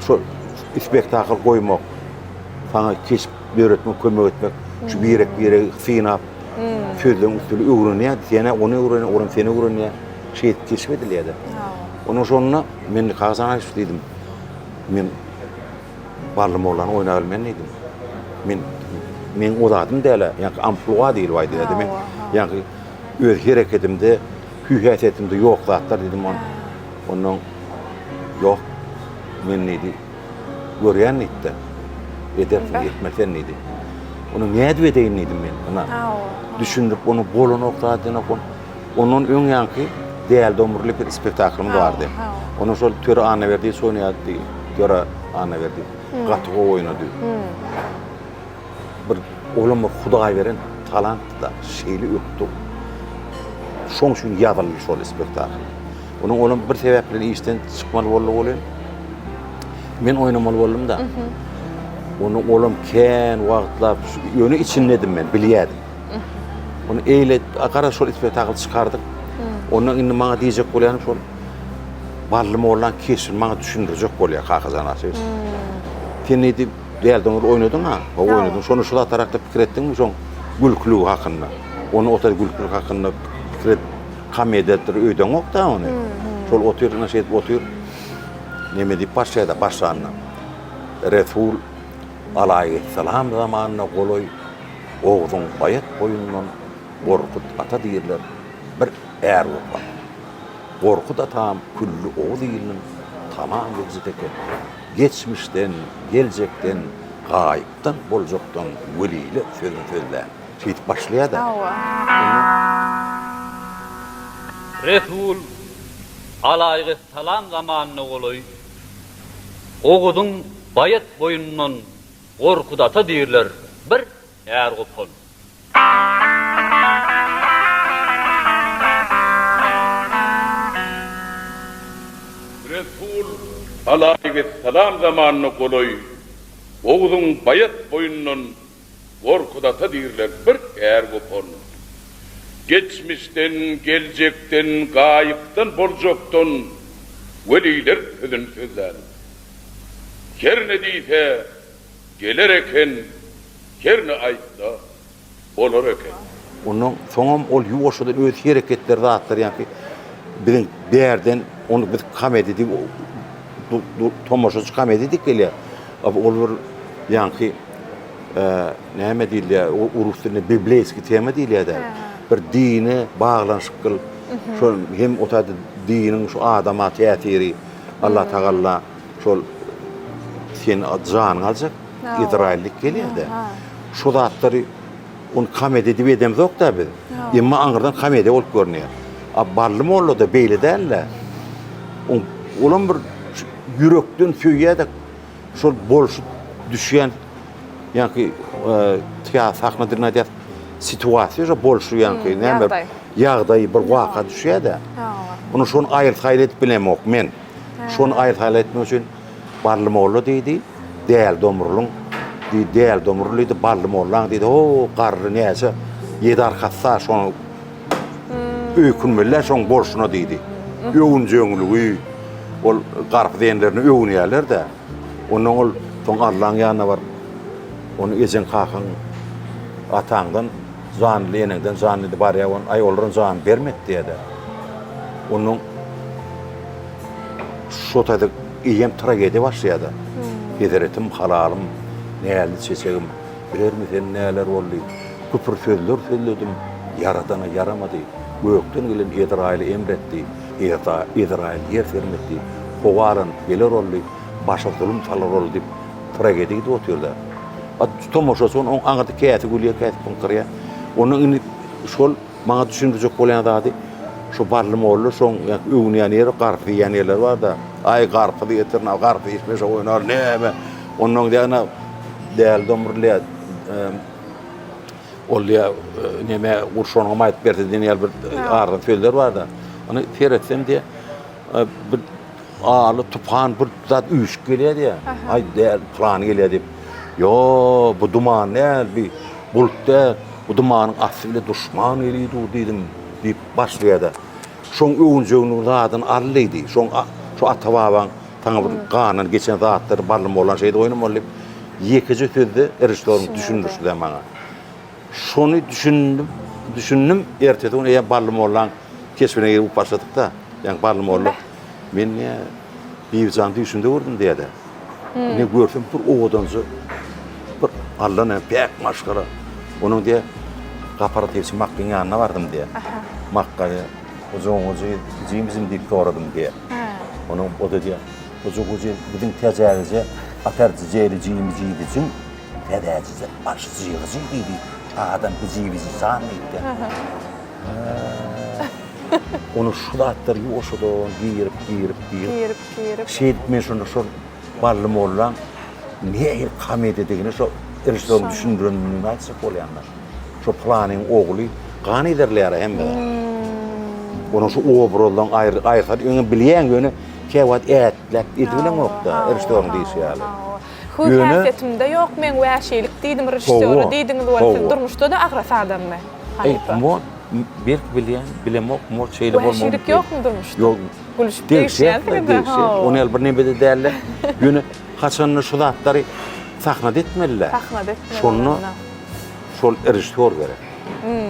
S5: Şol spektakl goýmak, saňa keşp döretmek, kömek etmek, şu birek-biregi synap, sözleň üstüni öwrenýär, sen-ä ony öwrenýär, olam seni öwrenýär. Şeýdip keşp edilýär-de. Onuň şonda men Kazan aýyş diýdim. Men Bally mollany oýnabilmen diýdim. Men meň o zadym däl-ä, ýaňky amplua diýlip aýdylýar-da. Men ýaňky öz hereketimde, hüý-häsiýetimde ýok zatlar diýdim ony. Ondan ýok, men diýdi, görýän diýdi-de. Edersiň, etmez sen diýdi. Ony nädip edeýin diýdim men. Ynha. Düşündirip ony bolanok zat diýenok. Ondan öň ýaňky Däli Domrul diýip bir spektaklymyz bardy. Onda şol Töre Annaberdiýewiç oýnaýardy. Töre Annaberdiýew. Gaty gowy oýnady. Bir olam bir Hudaý beren talantdy-da. Şeýle ökde. Şoň üçin ýazyldy şol spektakl. Onuň olam bir sebäp bilen işden çykmaly boldy welin, men oýnamaly boldum-da. Onu olam kän wagtlap, ýöne içindedim men, bilýärdim. Ony eýle gara şol spektakl çykardyk. Ondan indi maňa diýjek bolýanym şol Bally mollaň keşbini maňa düşündirjek bolýar Kakajan Aşyrow. Sen diýdi, Däli doňuz oýnadyň-a? Hawa oýnadym. Şonda şu zatlar hakda pikir etdiňmi şoň gülküligi hakynda? Ony otaý gülkülik hakynda pikir edip komediýadyr öýdeňok-da ony. Şol otyr, ine şeýdip otyr. Neme diýip başlaýar-da başlanda. Resul alaýhyssalam zamanyna golaý Ogzuň baýat boýundan Gorkut ata diýrler, bir är gopan. Gorkut atam külli oguz iliniň tamam bilijisi eken. Geçmişden, geljekden, gaýypdan boljakdan weliler sözüni sözlän. Şeýdip başlaýar-da.
S1: Hawa.
S8: Resul alaýhyssalam zamanyna golaý Oguzyň baýat boýundan Gorkut ata diýrler, bir är gopan.
S9: Resul alaýhyssalam zamanyna golaý Oguzyň baýat boýundan Gorkut ata diýrler bir är gopan. Geçmişden, geljekden, gaýypdan boljakdan weliler sözüni sözlän. Her ne diýse, geler eken, her ne aýtsa, bolar eken.
S5: Ondan soňam ol ýuwaşjadan öz hereketleri zatlary ýaňky biziň bärden ony biz komediýa diýip tomaşaçy komediýa diýip gelýär. Ol bir ýaňky näme diýilýär, rus dilinde bibleýskiý tema diýilýär-dä. Bir dine baglanyşykly şol hem o taýda diniň şu adama täsiri Allah tagalla şol sen janyňy aljak Izraýyllyk gelýär-de. Şo zatlary ony komediýa diýip edemzok-da biz. Emma aňyrdan komediýa bolup görünýär. A Bally molla-da beýle däl-de. Olam bir ýürekden söýýär-de şol bolşup düşýän ýaňky teatr sahna dilinde aýdýas situasiýa şo bolşy ýaňky näme ýagdaý bir waka düşýär-de. Ony şony aýyl-saýyl edip bilemok men. Şony aýyl-saýyl etmek üçin Bally molla diýdi, Däli Domrulyň diýdi, Däli Domrul diýdi, Bally mollaň diýdi, ho, garry näçe ýedi arkasy şoň öýkünmeli-dä şoň bolşuna diýdi. Öwünjeňligi, ol garpyz iýenlerine öwünýärler-dä. Ondan ol soň Allaň ýanyna baryp, ony ejeň kakaň ataňdan janly eneňden janly diýip barýar, ony aý olaram janyny bermedi diýýär-dä. Ondan şo taýda eýýäm tragediýa başlaýar-da. Hezretim, halalym, näzli çeçegim, bilermi sen näler boldy? Küpür sözler sözledim, Ýaradana ýaramady. Gökden gelen Ezraýyla emr etdi, Ezraýyl ýer sermetdi, howa aranyp geler oldy, başa zulum salar oldy diýip, tragediýa gidip otyr-da. A tomaşaçy onuň aňyrda käsi gülýär, käsi pyňkyrýar. Ondan indi şol maňa düşündirjek bolýan zady, şo Bally molla şoň öwünýän ýeri, garpyz iýýän ýerleri bar-da. Aý, garpyz getir, garpyz iýip oýnar, näme? Ondan diýýär, däli domrulýar. Ol diýýär, neme gurşanyňam aýdyp berse diýen ýaly bir arada sözler bar-da. Ony seretsem diýýär, bir aly tupan bir zat üýşüp gelýär diýýär. Aý däl, pylany gelýär diýip. Ýo, bu duman däl, bi bulut däl, bu dumanyň asty bile duşman gelýär dur diýdim diýip başlaýar-da. Şoň öwünjeginiň zadyny al diýdi. Şoň şo ata-babaň saňa bir gandan geçen zatlary ballym bolan şeýdip oýnamaly diýip, ýekeje sözde režissýoryň düşündirişi-dä maňa. Şony düşündim, düşündim, ertesi gün eýýäm Bally mollaň keşbine girip başladyk-da. Ýaňky Bally molla, Men diýýär, Bibijany düýşümde gördüm diýýär-de. Ine görsem bir owadanja bir Alla näme päk maşgala. Onuň diýýär, Gapar diýip Makgyň ýanyna bardym diýýär. Makga diýýär, Goja goja jimizim diýip soradym diýýär. Onuň o-da diýýär, Goja goja biziň täjägije atar jijeli jimi jidijin. Täzejije başy jygyjy diýdi. Adam bijibiji jan diýipdi. Ony şu zatlar ýuwaşjadan girip, girip, girip.
S1: Girip, girip.
S5: Şeýdip men şonda şol Bally mollaň nähili komediýadigini şo režissýoryň düşündirenini aýtjak bolýan-da. Şo pylanyň ogly gan ýerleýär hemme zat. Onuň şu obrazlaryň aýry aýyrsa öňem bilýäň ýöne käwagt ätläp edibileňok-da režissýoryň diýşi ýaly.
S1: Hüý-häsiýetimde ýok meň wäşilik diýdim režissýora diýdiňiz weli siz durmuşda-da agras adammy halypa?
S5: Eý, belki bilýän, bilemok, mort şeýle bolmagy mümkin.
S1: Wäşilik ýokmy durmuşda?
S5: Ýok.
S1: Gülüşip degişýänsiňiz-de.
S5: Degişýär. Ony ýaly bir nemede däl-de. Ýöne haçanda şu zatlary sahnada etmeli-dä.
S1: Sahnada etmeli.
S5: Şonda şol režissýor gerek.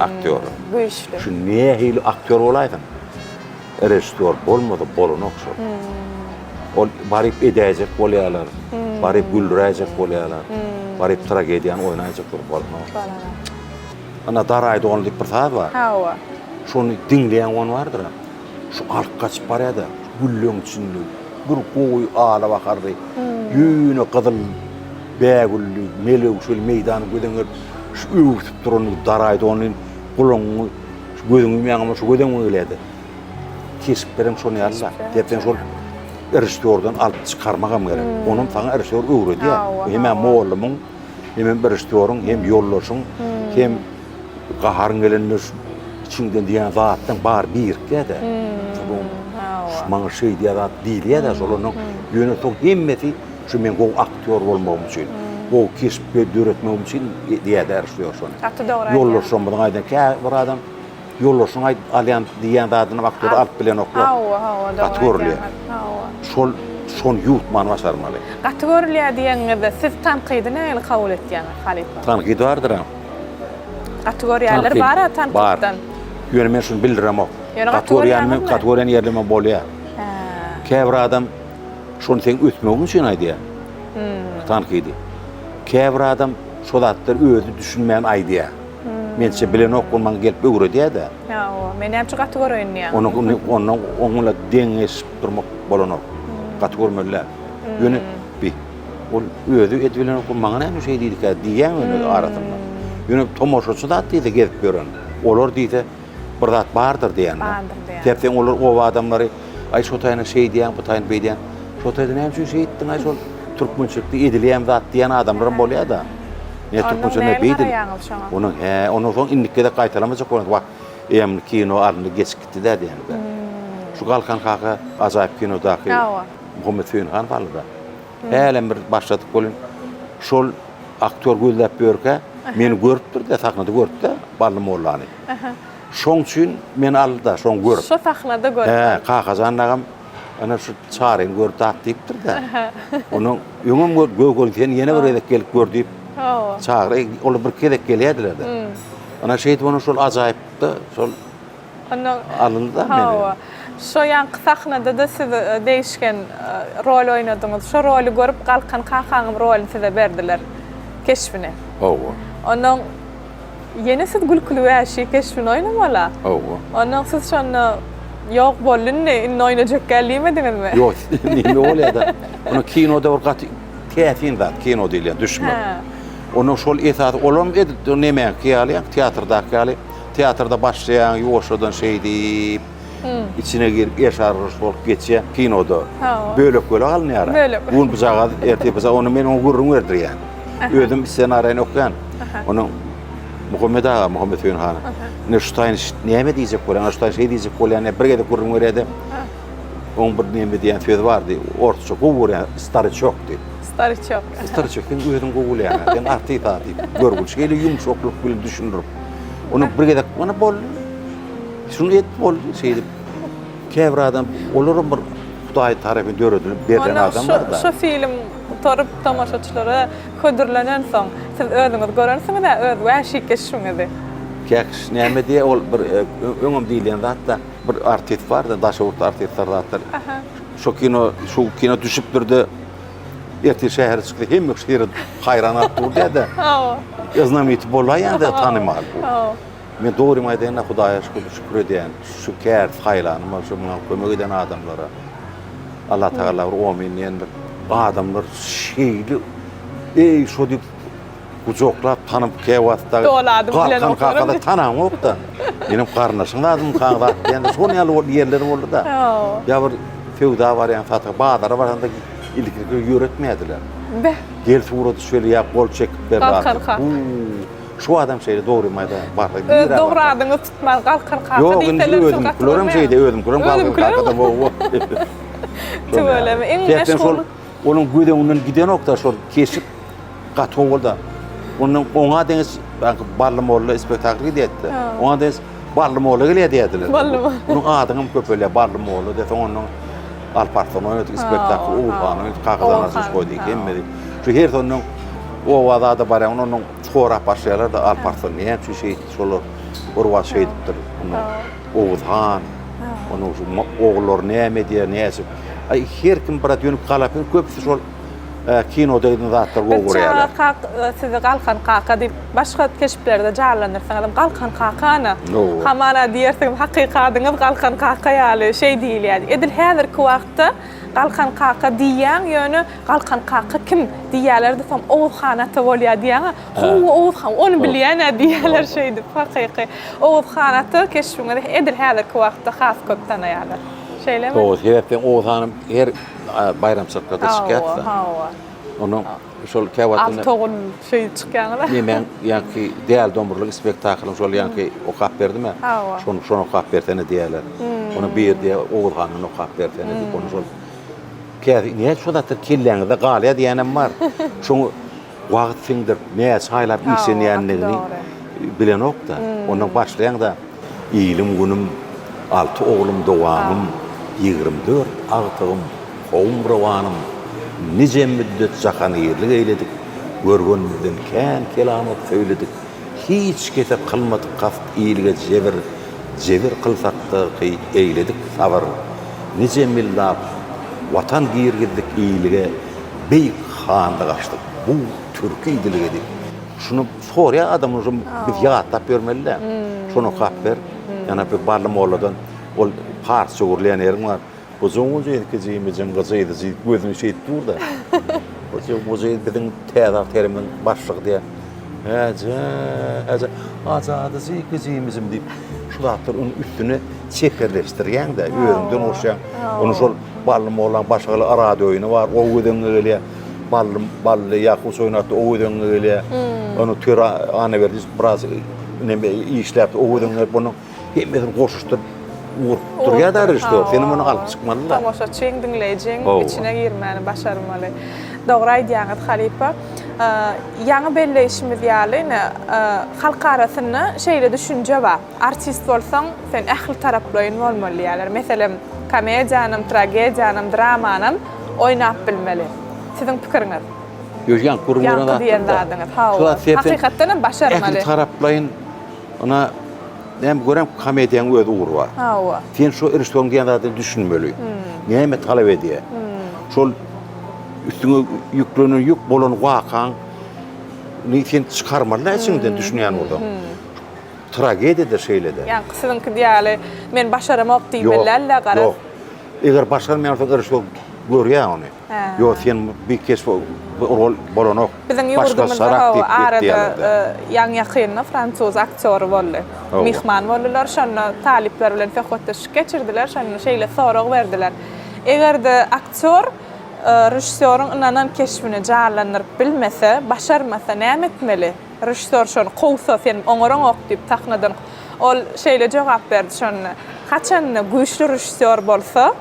S5: Aktýora.
S1: Güýçli.
S5: Şu nähili aktýor bolaýsyn, režissýor bolmasa bolanok şol. Ol baryp edäýjek bolýarlar, baryp güldüräýjek bolýarlar, baryp tragediýany oýnaýjak bolup bolanok.
S1: Bolanok.
S5: Ana Daraý dogan diýip bir saz bar.
S1: Hawa.
S5: Şony diňleýän gon bardyr-a. Şu alyp gaçyp barýa-da, gülleň içinde bir gowy ala baharly, ýöne gyzyl bägülli, melewşeli meýdany göz öňüne gelip, şu öwsüp duran daraýdy ony gulagyňy, şu gözüňi ýumýaňam şu göz öňüňe gelýärdi. Keşplerem şony ýaly-da. Sebäpden şol režissýordan alyp çykarmagam gerek. Onam saňa režissýor öwredýär. Hemem mollumyň, hemem režissýoryň, hem ýoldaşyň, hem Gaharyň gelende şu içiňden diýýän zatlaň bary birikýär-de. Şu maňa şeý diýýär zat diýilýär-de şol onuň ýöne soň hemmesi şu meň gowy aktýor bolmagym üçin, gowy keşp döretmegim üçin diýýär-de režissýor şony.
S1: Gaty dogry aýdýaň.
S5: Ýoldaşlarymyzyň aýdan käbir adam ýoldaşynyň aýdyp alýan diýýän zadyny aktýor alyp bilenoklar.
S1: Hawa, hawa, dogry
S5: Gaty görülýär.
S1: Hawa.
S5: Şol şony ýuwutmany başarmaly.
S1: Gaty görülýär diýeniňizde siz tankydy nähili kabul etýäňiz halypa?
S5: Tankyt bardyr-a.
S1: Gaty görýänler bar-a tankytdan.
S5: Bar. Ýöne men şuny bildiremok.
S1: Ýöne gaty görýänmi?
S5: Gaty görýän ýerlerim bolýar. Käbir adam şony seň ösmegiň üçin aýdýar. Tankydy. Käbir adam şo zatlary özi düşünmän aýdýar. Mençe bilenok ol maňa gelip öwredýär-de.
S1: Hawa, men näme üçin gaty göreýin diýýäň.
S5: Ony ondan oň bilen deňeşip durmak bolanok. Gaty görmeli däl. Ýöne bi Ol özi edibilenok, maňa näme şeý diýdikä diýýäň ýöne arasynda. Ýöne tomaşaçy zat diýse gezip ýören. Olar diýse bir zat bardyr diýýän.
S1: Bardyr diýýän.
S5: Sebäp sen olar oba adamlary aý şo taýyna şeý diýýäň, bu taýyna beý diýýäň. Şo taýda näme üçin şeý etdiň aý şol türkmençilikde edilýän zat diýýän adamlaram bolýar-da. Ne türkmençilikde beý diýip. Onuň hä, ondan soň indiki gezek gaýtalamajak bolýar. Wah, eýýäm kino alyndy, geçip gitdi-dä diýýän-de. Şu Galkan kaka ajaýyp kinodaky Muhammet Söýünhan bardy-da. Hälem bir başladyk welin, şol aktýor gözläp ýörkä, meni görüpdir-de, sahnada görüpdi Bally mollany. Şoň üçin meni aldy-da, şoň görüp.
S1: Şo sahnada görüp.
S5: Hä, Kakajan agam ana şu Çaryny görüp dat diýipdir-de. Onuň öňem gör, Gökeli sen ýene bir gezek gelip gör diýip, çagyr, olar bir gezek gelýärdiler-de. Ana şeýdip onuň şol ajaýypda şol
S1: Onda
S5: Alyndy-da meni.
S1: Hawa. Şo ýaňky sahnada-da siz degişgen rol oýnadyňyz. Şo roly görüp Galkan kakaňyň rolyny size berdiler. Keşbini.
S5: Hawa.
S1: Onnoň ýene siz gülküli wäşi keşbini oýnamaly-a.
S5: Hawa.
S1: Onnoň siz şonda Ýok, boldy indi, indi oýnajak däl diýmediňizmi?
S5: Ýok, neme bolýa-da. Ony kinoda bir gaty täsin zat, kino diýilýän düşmek.
S1: Hä.
S5: Onuň şol esasy, olam edil nemäňki ýaly, ýaňky teatrdaky ýaly Teatrda başlaýaň ýuwaşjadan şeýdip, içine girip erşar-urş bolup geçýän kinoda. Bölek-bölek alynýar.
S1: Bölek.
S5: Bu gün bujagaz, ertir bujagaz, ony men oňa gürrüň berdirýän. Özüm ssenariýany okaýan. Onuň Muhammet aga, Muhammet Söýün hana. Ine şu taýyn näme diýjek bolýan, şu taýyn şeý diýjek bolýan diýip bir gezek gürrüň berýär-de. Oň bir näme diýen sözi bardy, orsça gowy görýän, stariçok diýip.
S1: Stariçok.
S5: Stariçok, sen özüň gowy bilýäň, sen artist-a diýip, görgüli şeýle ýumşaklyk bilen düşündirip. Ony bir gezek mana boldy. Şuny et boldy şeýdip. Käbir adam olaram bir Hudaý tarapyn döredilip berlen adamlar da.
S1: Şu film gutaryp tomaşaçylara hödürlenen soň siz özüňiz görensiňiz-ä öz wäşi keşbiňizi.
S5: Käkiş näme diýýär ol bir öňem diýilýän zat-da bir artist bar-da daşoguzly artistler zatlar. Şo kino şu kino düşüpdir-de Ertir şähere çyksa hemme kişi seredip haýran galyp dur diýýär-de.
S1: Hawa.
S5: Znameniti bolaýýan-da tanymal bu.
S1: Hawa.
S5: Men dogrymy aýdaýyn-da Hudaýa şükür şükür edýän. Şu kär saýlanyma şu muňa kömek eden adamlara Allah Tagala bir omyn diýendir. Adamlar şeýle eý şo diýip. Gujaklap tanyp käwagt dagy
S1: Doladym bilen
S5: Galkan
S1: oturan
S5: kakada tanaňok-da. Meniň garyndaşyň zadymykaň zat diýende şon ýaly bol ýerler boldy-da. Ýa bir söwda barýaň sata bazara baranda ilki ýöretmeýärdiler.
S1: Beh.
S5: Gel surat düşeli ýa gol çekip ber zat.
S1: Galkan kaka.
S5: Şu adam şeýle dogrymy aýdaýyn barsa
S1: Öz dogry adyňy tutman Galkan kaka
S5: Ýok indi
S1: diýseler siz gaty
S5: özümkilerem şeýle özümkilerem Galkan kaka-da gowy.
S1: Tüweleme iň meşhur.
S5: Onuň göz öňünden gidenok-da şol keşip gaty gowy boldy. Ondan oňa deňiç Bally molla spektakl gidýärdi. Oňa deňiç Bally molla gelýär diýerdiler.
S1: Bally molla.
S5: Onuň adyňam köpelýär Bally molla diýse ondan Alparslan oýnadyk spektakl, Oguzhan oýnadyk, Kakajan Asyş goýdy hemmesi. Şu her sondan oba zada barýan ondan sorap başlaýarlar-da Alparslan näme üçin şeýtdi şolar bir wagt şeýdipdir. Ondan Oguzhan, onuň şu ogullary näme edýär, näçe. Aý her kim biraz ýöne galapyn köpüsi şol kinoda giden zatlary gowy
S1: Biz
S5: görýärler.
S1: çaga kak sizi Galkan kaka diýip başga keşplerde janlandyrsaňyzam Galkan kaka ana. Hamana diýersiňiz hakyky adyňyz Galkan kaka ýaly şeý diýilýär. Edil häzirki wagtda Galkan kaka diýýäň ýöne Galkan kaka kim diýýärler-de soň Oguzhan ata bolýar diýýäň-ä. Hawa Oguzhan ony bilýän-ä diýýärler şeýdip hakyky. Oguzhan ata keşbiňizi edil häzirki wagtda has köp tanaýarlar. Şeýlemi?
S5: Hawa sebäpden Oguzhanym her baýramçylyklarda çykýarys-da.
S1: Hawa, hawa.
S5: Onuň şol käwagt
S1: Alty ogul şeýdip çykýaňyz-a.
S5: Nemäň ýaňky Däli domrulyk spektaklyň şol ýaňky okap berdim-ä.
S1: Hawa.
S5: Şony şony okap bersene diýýärler. Ony bir diýýär Oguzhandan okap bersene diýip, ony şol käsi nädip şo zatlar kelläňizde galýar diýýänem bar. Şoňa wagt siňdirip, näçe aýlap işlenýändigini bilenok-da. Ondan başlaýaň-da. Ilim-günüm, alty oglum dowamym, 24 agtygym, kowum-rowanym, Nije müddet jahanirlik eýledik, Görgenimizden kän kelamat söýledik, Hiç kese kylmadyk kast ilge jebir, Jebir kylsak-da eýledik sabyr, Nije millap Watan girgizdik ilge, Beýik hanlyk açdyk bu türki dilge diýip. Şuny Sorýar adam uje biz ýatlap ýörmeli-dä. Şony okap ber. Ýa-da bir Bally molladan ol parsça gürleýän ýeriň bar. Bujuň-bujuň ikijimiziň gyjydy diýip gözüni şeýdip dur-da. Bujuň-bujuň biziň täze agterimiziň başlygy diýýär. Häje, häje, ajady ikijimizim diýip şu zatlar onuň üstüne çeperleşdirýäň-de, özüňden goşýaň. Ony şol Bally mollaň başgaly radioýyny bar, o göz öňüňe gelýär. Bally, Bally Ýakuş oýnatdy, o göz öňüňe gelýär. Ony Töre Annaberdi biraz neme işläpdi, o göz öňüňe gelip, onuň hemmesini goşuşdyryp urup durýar-da režissýor. Sen muny alyp çykmaly-da.
S1: Tomaşaçyň, diňleýjiň içine girmäni başarmaly. Dogry aýdýaňyz, halypa. Ýaňy belleýşimiz ýaly, ine, halk arasynda şeýle düşünje bar. Artist bolsaň, sen ähli taraplaýyn bolmaly diýýärler. Meselem, komediýanam, tragediýanam, dramanam oýnap bilmeli. Siziň pikiriňiz?
S5: Ýok, ýaňky gürrüň beren
S1: Ýaňky diýen zadyňyz. Hawa. Hakykatdan hem başarmaly.
S5: Ähli taraplaýyn, ynha, näme görem komediýaň öz ugry bar.
S1: Hawa.
S5: Sen şo režissýoryň diýen zadyna düşünmeli. Näme talap edýär? Şol üstüňe ýüklenen ýük bolan wakaň ni sen çykarmaly-da içiňden düşünýän bolsaň. Tragediýa-da şeýle-de.
S1: Ýaňky siziňki ýaly men başaramok diýmeli däl-de garaz.
S5: Ýok. Eger başarmaýan bolsaň režissýor görýär ony. Ýok sen bir keşp bu rol bolanok.
S1: Biziň ýurdumyzda hawa arada ýaňy-ýakynda fransuz aktýory boldy. Myhman boldular. Şonda talyplar bilen söhbetdeşlik geçirdiler. Şonda şeýle sorag berdiler. Eger-de aktýor režissýoryň ynanan keşbini janlandyryp bilmese, başarmasa näme etmeli? Režissýor şony kowsa, sen oňaraňok diýip sahnadan Ol şeýle jogap berdi şonda, Haçanda güýçli režissýor bolsa,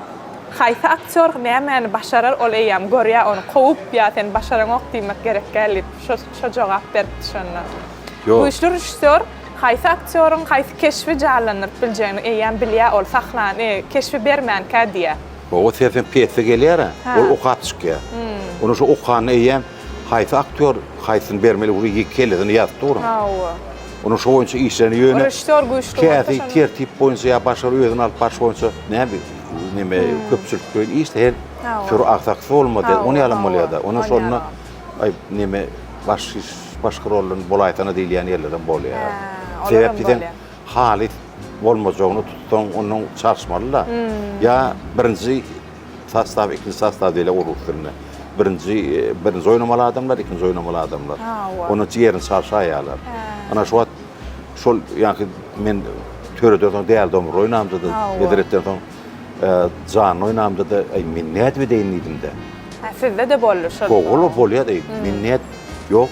S1: haýsy aktýor nämäni başarar ol eýýäm görýär, ony kowup ýa sen başaraňok diýmek gerek däl diýip, şo şo jogap beripdi şonda. Güýçli režissýor haýsy aktýoryň haýsy keşbi janlandyryp biljegini eýýäm bilýär ol sahnany keşbi bermänkä diýýär.
S5: Hawa, sersen pýesa gelýär-ä, ol okap çykýar. Ony şo okanda eýýäm Haýsy aktýor haýsyny bermeli uly ýeke kellesinde ýazyp dur.
S1: Hawa.
S5: Onuň şo boýunça işlerini ýöne
S1: Režissýor güýçli bolsa
S5: käsi
S1: şonda.
S5: tertip boýunça ýa başga bir özüni alyp baryş boýunça näme neme köpçülikleýin işde her sürü agsaksy bolmady. Ony ýalam bolýada. Ony şonda aý neme baş iş başga roldan bolaýsana diýilýän ýerlerem bolýar. Sebäp diýseň halys bolmajagyny tutsaň ondan çalyşmaly-da. Ýa birinji Sostaw ikinji sostaw diýilýär urus dilinde. Birinji birinji oýnamaly adamlar, ikinji oýnamaly adamlar. Onda ýerini çalşaýarlar. Ana şu wagt şol ýaňky men Töreden soň Däli Domrul oýnamda-da, Bedretden soň Janly oýnamda-da, aý men nädip edeýin diýdim-de.
S1: Hä, sizde-de boldy şol.
S5: Howwa, bolýar-da, men nädip, ýok,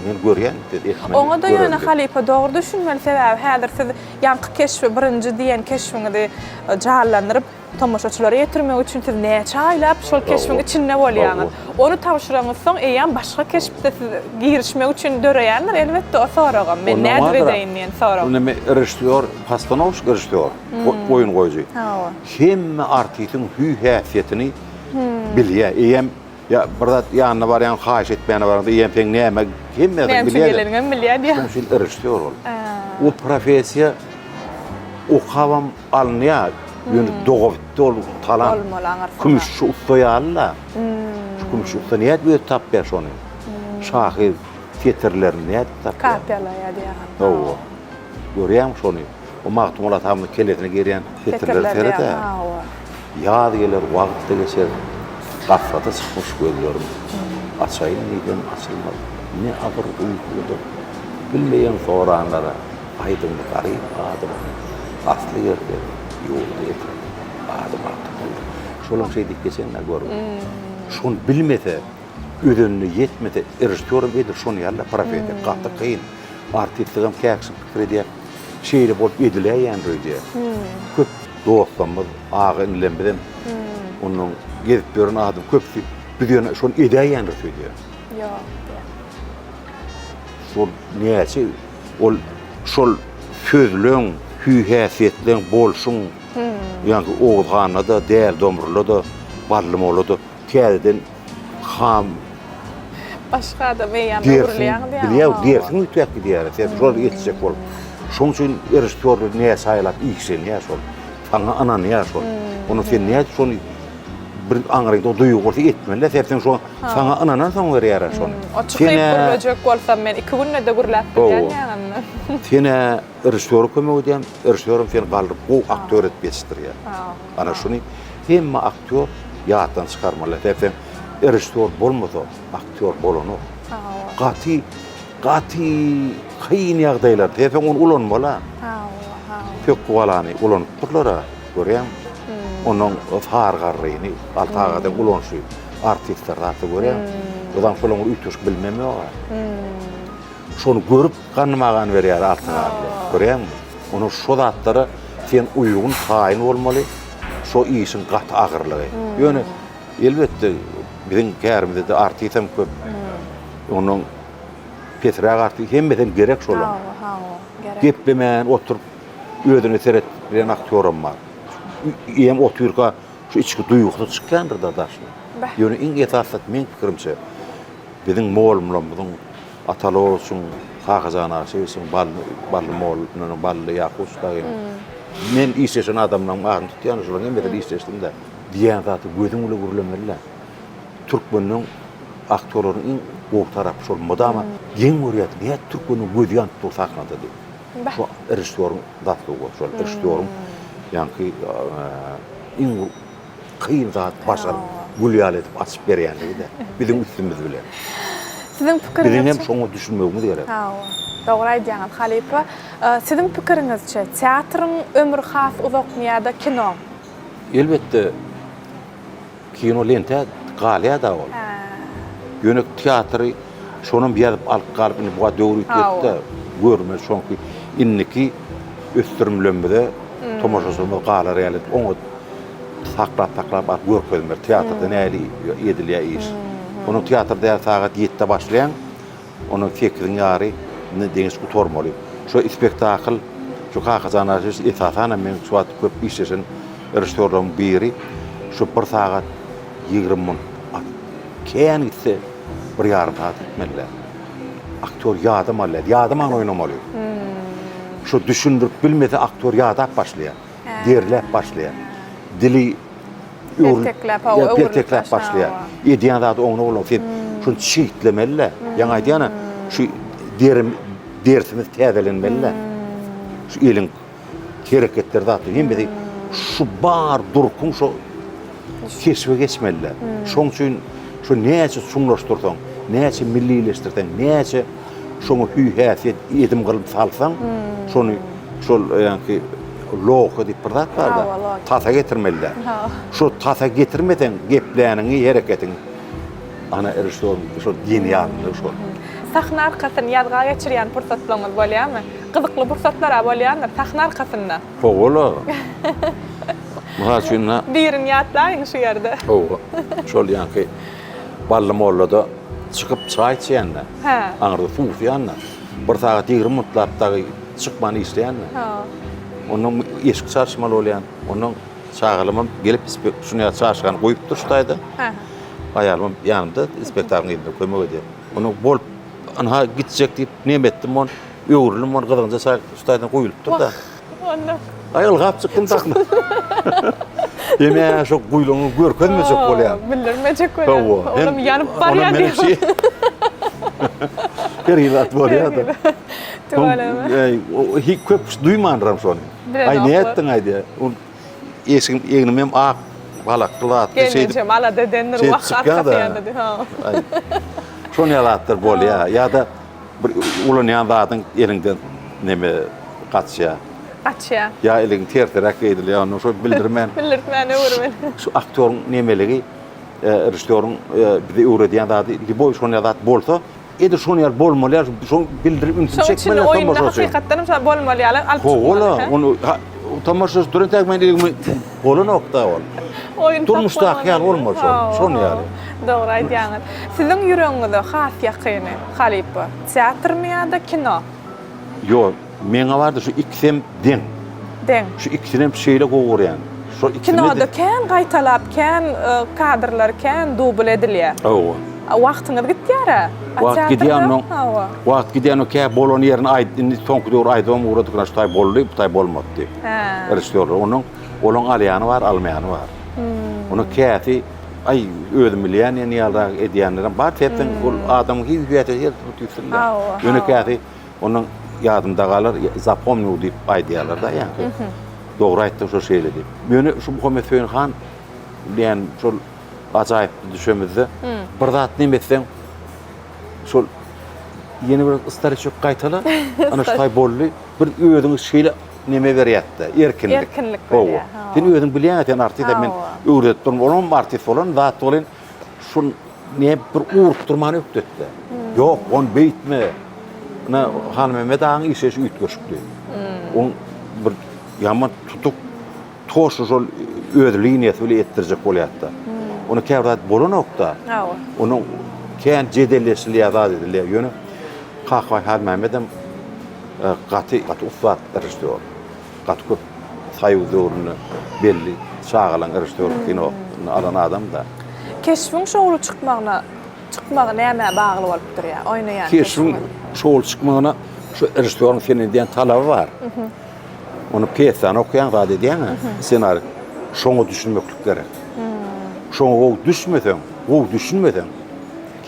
S5: men görýän, siz etmeli.
S1: Oňa-da ýöne halypa dogry düşünmeli, sebäbi häzir siz ýaňky keşbi, birinji diýen keşbiňizi janlandyryp, Tomaşaçylara ýetirmek üçin siz näçe aýlap şol keşbiň içinde bolýaňyz. Ony tabşyraňyzsoň eýýäm başga keşpde siz girişmek üçin döreýändir elbetde o soragam. Men nädip edeýin diýen sorag.
S5: Indi men režissýor, postanowşik režissýor, oýun goýujy. Hemme artistiň hüý-häsiýetini bilýär. Eýýäm ýa bir zat ýanyna barýaň haýyş etmäne baraňda eýýäm seň näme hemme zady bilýär.
S1: Näme üçin geleniňem bilýär diýýär.
S5: Şonuň üçin režissýor ol. O professiýa okabam Alynýar. Ýöne dogabitdi ol talant.
S1: Bolmaly aňyrsynda.
S5: Kümüşçi ussa ýaly-da. Şu kümüşçi ussa nädip özi tapýar şony? Şahyr setirlerini nädip tapýar?
S1: Kapiýalaýar diýýäňiz.
S5: Hawa. Görýäňmi şony? O Magtymguly atamyzyň kellesine girýän setirleri seret-ä.
S1: Hawa.
S5: Ýaz geler, wagt-da geçer, Gaflata çykmyş gözlerim. Açaýyn diýsem açylmaz, Ne agyr uýkulydyr. Bilmeýän soranlara. Aýdyň garyp adamyň asly ýerde, ýurdy etrek, ady Magtymgulydyr. Şolam şeý diýip geçen-dä görgüli. Şony bilmese, özenine ýetmese, režissýoram edil şony ýaly-da professiýa gaty kyn. Artistligem käkişi pikir edýär, şeýle bolup ediläýýändir öýdýär. Köp dostlarymyz, aga-inilerimizem ondan gezip ýören adam köpüsi biz ýöne şony edäýýändiris öýdýär.
S1: Ýok diýýär.
S5: Şol näçe Ol şol sözleň, hüý-häsiýetleň, bolşuň, ýaňky Oguz handa-da, Däli Domrulda-da, Bally mollada täzeden ham
S1: Başga adam eýýäm öwrülýäň diýýäň.
S5: Bilýär, dersiň üýtgäp gidýär. Sen şol etjek bolup. Şoň üçin režissýorlar näçe aýlap işlenýär şol. Saňa ynanýar şol. Onda sen nädip şony bir aňryňda duýgy bolsa etmeli-dä, sebäbi sen şo saňa ynanansoň berýär-ä şony.
S1: O çykyp gürlejek bolsam men iki günde-de gürläp bilýän ýaňy.
S5: Sen-ä režissýora kömek edýäň, režissýoram seni galdyryp gowy aktýor edip ýetişdirýär. Ana şuny hemme aktýor ýatdan çykarmaly. Sebäbi sen režissýor bolmasa aktýor bolanok. Gaty gaty kyn ýagdaýlar. Sebäbi sen ony ulanmaly-a. Pökgi balany ulanypdyrlar-a. Görýäňmi? Onuň Sary garryny Alty agadan ulanyşy artistler zatda görýäňmi? Ozam şolaň bir üýtgeşik bilimem ýog-a. Şony görüp ganyma gan berýär Alty garry. Görýäňmi? Onuň şo zatlara sen uýgun, taýyn bolmaly. Şo işiň gaty agyrlygy. Ýöne elbetde biziň kärimizde artistem köp. Onuň pesräk artist hemmesem gerek şolaň.
S1: Hawa, hawa, gerek.
S5: Geplemän oturyp Özüne seretip bilen aktýoram bar. Eýýäm otyrka şu içki duýgusy çykýandyr-da daşyna. Ýöne iň esasy zat meň pikirimçe biziň mugallymlarymyzyň Ataly Oruçyň, Kakajan Aşyrowyň, Bally Bally mollanyň, Bally Ýakuş dagynyň men işleşen adamlaryň adyny tutýan, şolaryň hemmesi bilen işleşdim-de. Diýýän zady gözüň bilen gürlemeli-dä. Türkmeniň aktýorlarynyň iň gowy tarapy şol mydama geň görýärdi, nädip türkmeniň gözi ýanyp dur sahnada diýip. Şu režissýoryň zaslugy, şol režissýoryň ýaňky iň kyn zat başaryp, gül ýaly edip açyp berýänligi-de biziň üstümiz bilen.
S1: Siziň pikiriňizçe?
S5: Biziň hem şoňa düşünmegimiz gerek.
S1: Hawa, dogry aýdýaňyz, halypa. Siziň pikiriňizçe, teatryň ömri has uzakmy ýa-da kinoň?
S5: Elbetde, Kino lentä galýada ol. Ýöne teatry şonam ýazyp alyp galyp indi bu döwür üýtgetdi-de görme şoňky indiki ösdürimlerimize tomaşaçylymyz galar ýaly edip oňat saklap saklap alyp görkezmeli teatrda nähili edilýär iş. Onuň teatr däl sagat ýetde başlaýaň Ondan sekiziň ýary indi deňiç gutarmaly. Şo spektakl, şu Kakajan Aşyrowiç esasanam men şu wagt köp işleşen režissýorlaryň biri. Şu bir sagat 20 minut at kän gitse bir ýarym sagat gitmeli-dä. Aktýor ýadamaly däl, ýadaman oýnamaly. Şu düşündirip bilmese aktýor ýadap başlaýar, derläp başlaýar. Dili
S1: Peltekläp, hawa, öwrülip
S5: peltekläp başlaýar. Edýän zady oňuna bolan sen şuny çigitlemeli-de. Ýaňy aýdýan-a, şu derim, dersimiz täzelenmeli-de. Şu eliň hereketleri zatlar hemmesi şu bar durkuň şo keşbe geçmeli-de. Şoň üçin. Şu näçe çuňlaşdyrsaň, näçe millileşdirseň, näçe şoňa hüý-häsiýet, edim-gylym salsaň, şony şol ýaňky logika diýip bir zat bar-da, tasa getirmeli-dä. Şo tasa getirmeseň gepläniňi, hereketiňi, ana režissýoryň şol geniallygy şol.
S1: Sahna arkasyny ýazga geçirýän pursatlaryňyz bolýarmy? Gyzykly pursatlar-a bolýandyr sahna arkasynda.
S5: Hawa-la. Mysal üçin, ynha.
S1: Birini ýatlaýyň şu ýerde.
S5: Hawa. Şol ýaňky Bally mollada çykyp çaý içýän-de.
S1: Hä.
S5: Aňyrda suwsaýan-da. Bir sagat 20 minutlap dagy çykman işleýän-de.
S1: Hä.
S5: Ondan eşik çalyşmaly bolýan. Ondan çagalarymam gelip şuny ýaly çaşkany goýupdyr şu taýda.
S1: Hä.
S5: Aýalymam ýanymda spektaklyň yzynda kömek edýär. Ondan bolup ynha gitjek diýip neme etdim ony. Öwrüldim ony gyzgynja çaý şu taýdan guýulypdyr-da.
S1: Wah, onda.
S5: Aý ylgap çykdym sahna. Eme şo guýlanyny görkezmejek bolýan.
S1: Bildirmejek bolýan.
S5: Hawa.
S1: Olam ýanyp barýar diýip.
S5: Her hili zat bolýar-da.
S1: Tüweleme.
S5: Hiç köp kişi duýmandyram şony. Aý ne etdiň aý diýýär. Eşigim egnim hem ak balakly zatly şeýdip.
S1: Gelnejem alada edendir wah arkasy ýandy diýip.
S5: Şon ýaly zatlar bolýar. Ýa-da Bir ulanýan zadyň eliňden neme gaçýar.
S1: Gaçýar.
S5: Ýa eliň tersiräk geýdilýär, onda şo bildirmän.
S1: Bildirtmän öwürmeli.
S5: Şu aktýoryň nemeligi, režissýoryň bize öwredýän zady, lýuboý şon ýaly zat bolsa, edil şon ýaly bolmaly ýaly, şo bildirip ünsüni
S1: Şoň üçin
S5: çekmeli
S1: oýunda
S5: tomaşaçy.
S1: hakykatdan hem şo bolmaly ýaly alyp çykmaly.
S5: Hawa-la, ony tomaşaçy duran täk men elimi bolanok-da ol.
S1: Oýun
S5: Durmuşdaky ýaly bolmaly şol, şon ýaly.
S1: Dogry aýdýaňyz. Siziň ýüregiňize has ýakyny, halypa, teatrmy ýa-da kino?
S5: Ýok, meňe bardy şu ikisem deň.
S1: Deň.
S5: Şu ikisinem şeýle gowy görýän. Şo ikisine
S1: Kinoda kän gaýtalap, kän kadrlar, kän dubl edilýär.
S5: Hawa.
S1: Wagtyňyz gitýär-ä. A
S5: Wagt gidýär
S1: teatrda?
S5: onnoň.
S1: Hawa.
S5: Wagt gidýär onnoň kä bolan ýerini aýt, indi soňky döwür aýdybam ugradyk, ine şu taý boldy, bu taý bolmady diýip.
S1: Hä.
S5: Režissýorlar onuň Olaň alýany bar, almaýany bar. Onuň käsi, aý, özüm bilýän diýen ýalyrak edýänlerem bar. Sebäpden ol adamyň hiç bir her tüýsünde. Ýöne käsi onuň ýadymda galar, zapomnił diýip aýdýarlar-da ýaňky. Dogry aýtdyň şo şeýle diýip. Ýöne şu Muhammet Söýünhan diýen şol ajaýyp düşemizde bir zat neme etseň şol ýene bir stariçok gaýtala, ana şu taý boldy. Bir özüňi şeýle neme berýärdi, erkinlik.
S1: Erkinlik berýär.
S5: Hawa. Sen özüň bilýäň, sen artist, men öwredip durun, olam artist bolan zat welin şul ne bir urup durman ökdetdi. Ýok, ony beýtme. Ine, Hanmämmet agaň işleýşi üýtgeşikdi. Oň bir ýaman tutuk toşy şol öz liniýasy bilen etdirjek bolýardy. Ony käbir zat bolanok-da.
S1: Hawa.
S5: Onuň kän jedelleşilýär, zat edilýär. Ýöne Kakabaý Hanmämmedem Gaty gaty ussat režissýor. Gaty köp soýuz döwründe belli çagalaň režissýorlyk kinosyny alan adam-da.
S1: Keşbiň şowly çykmagyna çykmagy nämä bagly bolup durýar? Oýnaýan
S5: keşbiň şowly çykmagyna şu režissýoryň senden edýän talaby bar. Ony pýesany okaýaň zat edýäň-ä, ssenariý. Şoňa düşünmeklik gerek. Şoňa gowy düşmeseň, gowy düşünmeseň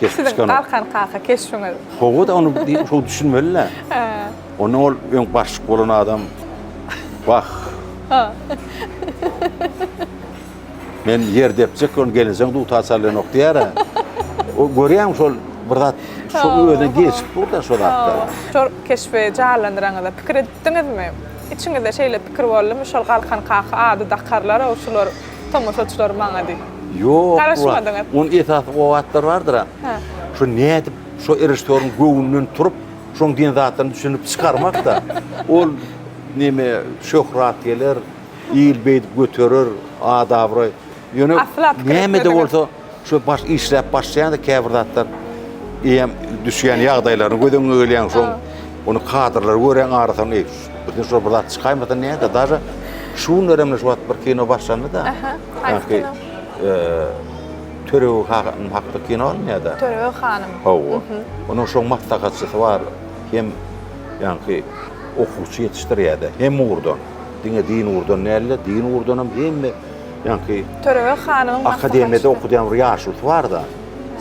S5: Kesip
S1: Siziň
S5: çykanok.
S1: Galkan kaka keşbiňiz.
S5: Hawa-da ony şo düşünmeli-dä.
S1: Hä.
S5: Onda ol öň başlyk bolan adam wah.
S1: Ha.
S5: Men ýer depjek ony gelinjeň dutar çalýanok diýär-ä. O görýäňmi şol bir zat şo özüne geçip dur-da şo zatlar.
S1: Şol keşbi janlandyraňyzda pikir edipdiňizmi? Içiňizde şeýle pikir boldumy şol Galkan kaka ady dakarlar-ow şular tomaşaçylar maňa diýip.
S5: Ýok.
S1: Garaşmadyňyz.
S5: Onuň esasy gowy zatlary bardyr-a. Şu nädip şo režissýoryň göwnünden turup, şoň diýen zatlaryny düşünip çykarmak-da. Ol neme şöhrat geler, il beýdip göterer, at-abraý. Ýöne näme-de bolsa şu baş işläp başlaýan-da käbir zatlar eýýäm düşýän ýagdaýlaryny göz öňüňe gelýäň şoň ony kadrlary görýäň arasynda eý birden şol bir zat çykaýmasa näde daže şu günlerem şu wagt bir kino başlandy-da.
S1: Haýsy kino?
S5: Törebeg hanym hakda kino alynýar-da.
S1: Törebeg hanym.
S5: Hawa. Onuň şoň maslahatçysy bar. Hem ýaňky okuwçy ýetişdirýär-de, hem ugurdan. Diňe din ugurdan däl-de, din ugurdan hem hemme ýaňky
S1: Törebeg hanymyň maslahatçysy.
S5: Akademiýada okudýan bir ýaşulusy bar-da.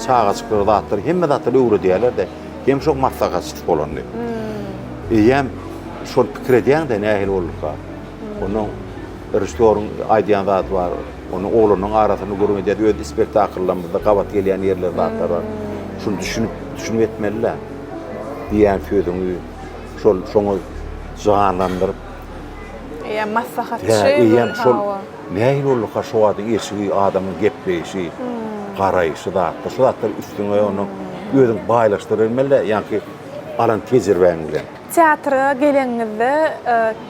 S5: Çagajyklara zatlary, hemme zatlary öwredýärler-de. Hem şoň maslahatçysy bolandy. Eýýäm şol pikir edýäň-de nähili bolduka. Onuň režissýoryň aýdýan zady bar. Ony oglanlaryň arasynda gürrüň edýäs, öz spektakllarymyzda gabat gelýän ýerler zatlar bar. Şuny düşünip, düşünip etmeli-dä. Diýýän sözüňi şol şoňa janlandyryp.
S1: Eýýäm maslahatçy.
S5: Hä, eýýäm şol nähili bolduka şo wagtyň eşigi, adamyň gepleýşi, garaýşy zatlar. Şo zatlary üstüňe ony özüň baýlaşdyrybermeli-dä, ýaňky alan tejribäň bilen.
S1: Teatra geleniňizde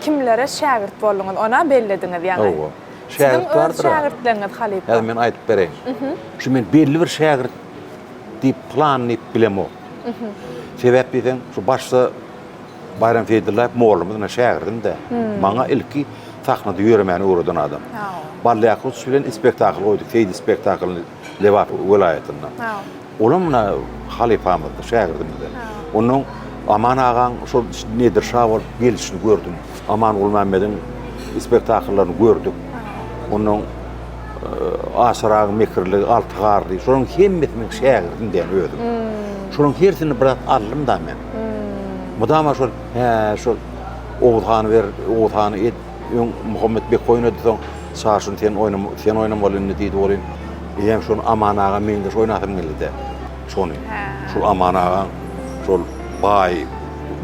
S1: kimlere şägirt bolduňyz? Ona bellediňiz ýaňy.
S5: Hawa.
S1: Siziň
S5: Şägirt
S1: öz
S5: bardyr-a.
S1: şägirtleriňiz halypa.
S5: Häzir men aýdyp bereýin. Şu men belli bir şägirt diýip, pylan diýip bilemok. Sebäp diýseň, şu başda Baýram Seýdyllaýew mollumyz ine şägirdim-dä. Maňa ilki sahnada ýöremäni öwreden adam. Bally Ýakutowiç bilen spektakl goýduk, Seýdi spektaklyny Lebap welaýatynda. Olam muna halypamyzdy, şägirdimizdi. Onnoň Aman agaň şol Nedir şa bolup gelişini gördüm. Aman Gulmämmediň spektakllaryny gördük. Onnoň Aşyr agaň mekirligi, Alty garly, şolaryň hemmesi meň şägirdim diýen özüm. Şolaryň hersini bir zat aldym-da men. Mydama şol, hä, şol Oguz hany ber, Oguz hany et, öň Muhammet bek oýnady soň Çary şuny sen oýna, sen oýnamaly indi diýdi welin, eýýäm şony Aman aga meňzeş oýnasym geldi-de, şony. Şol Aman agaň şol baý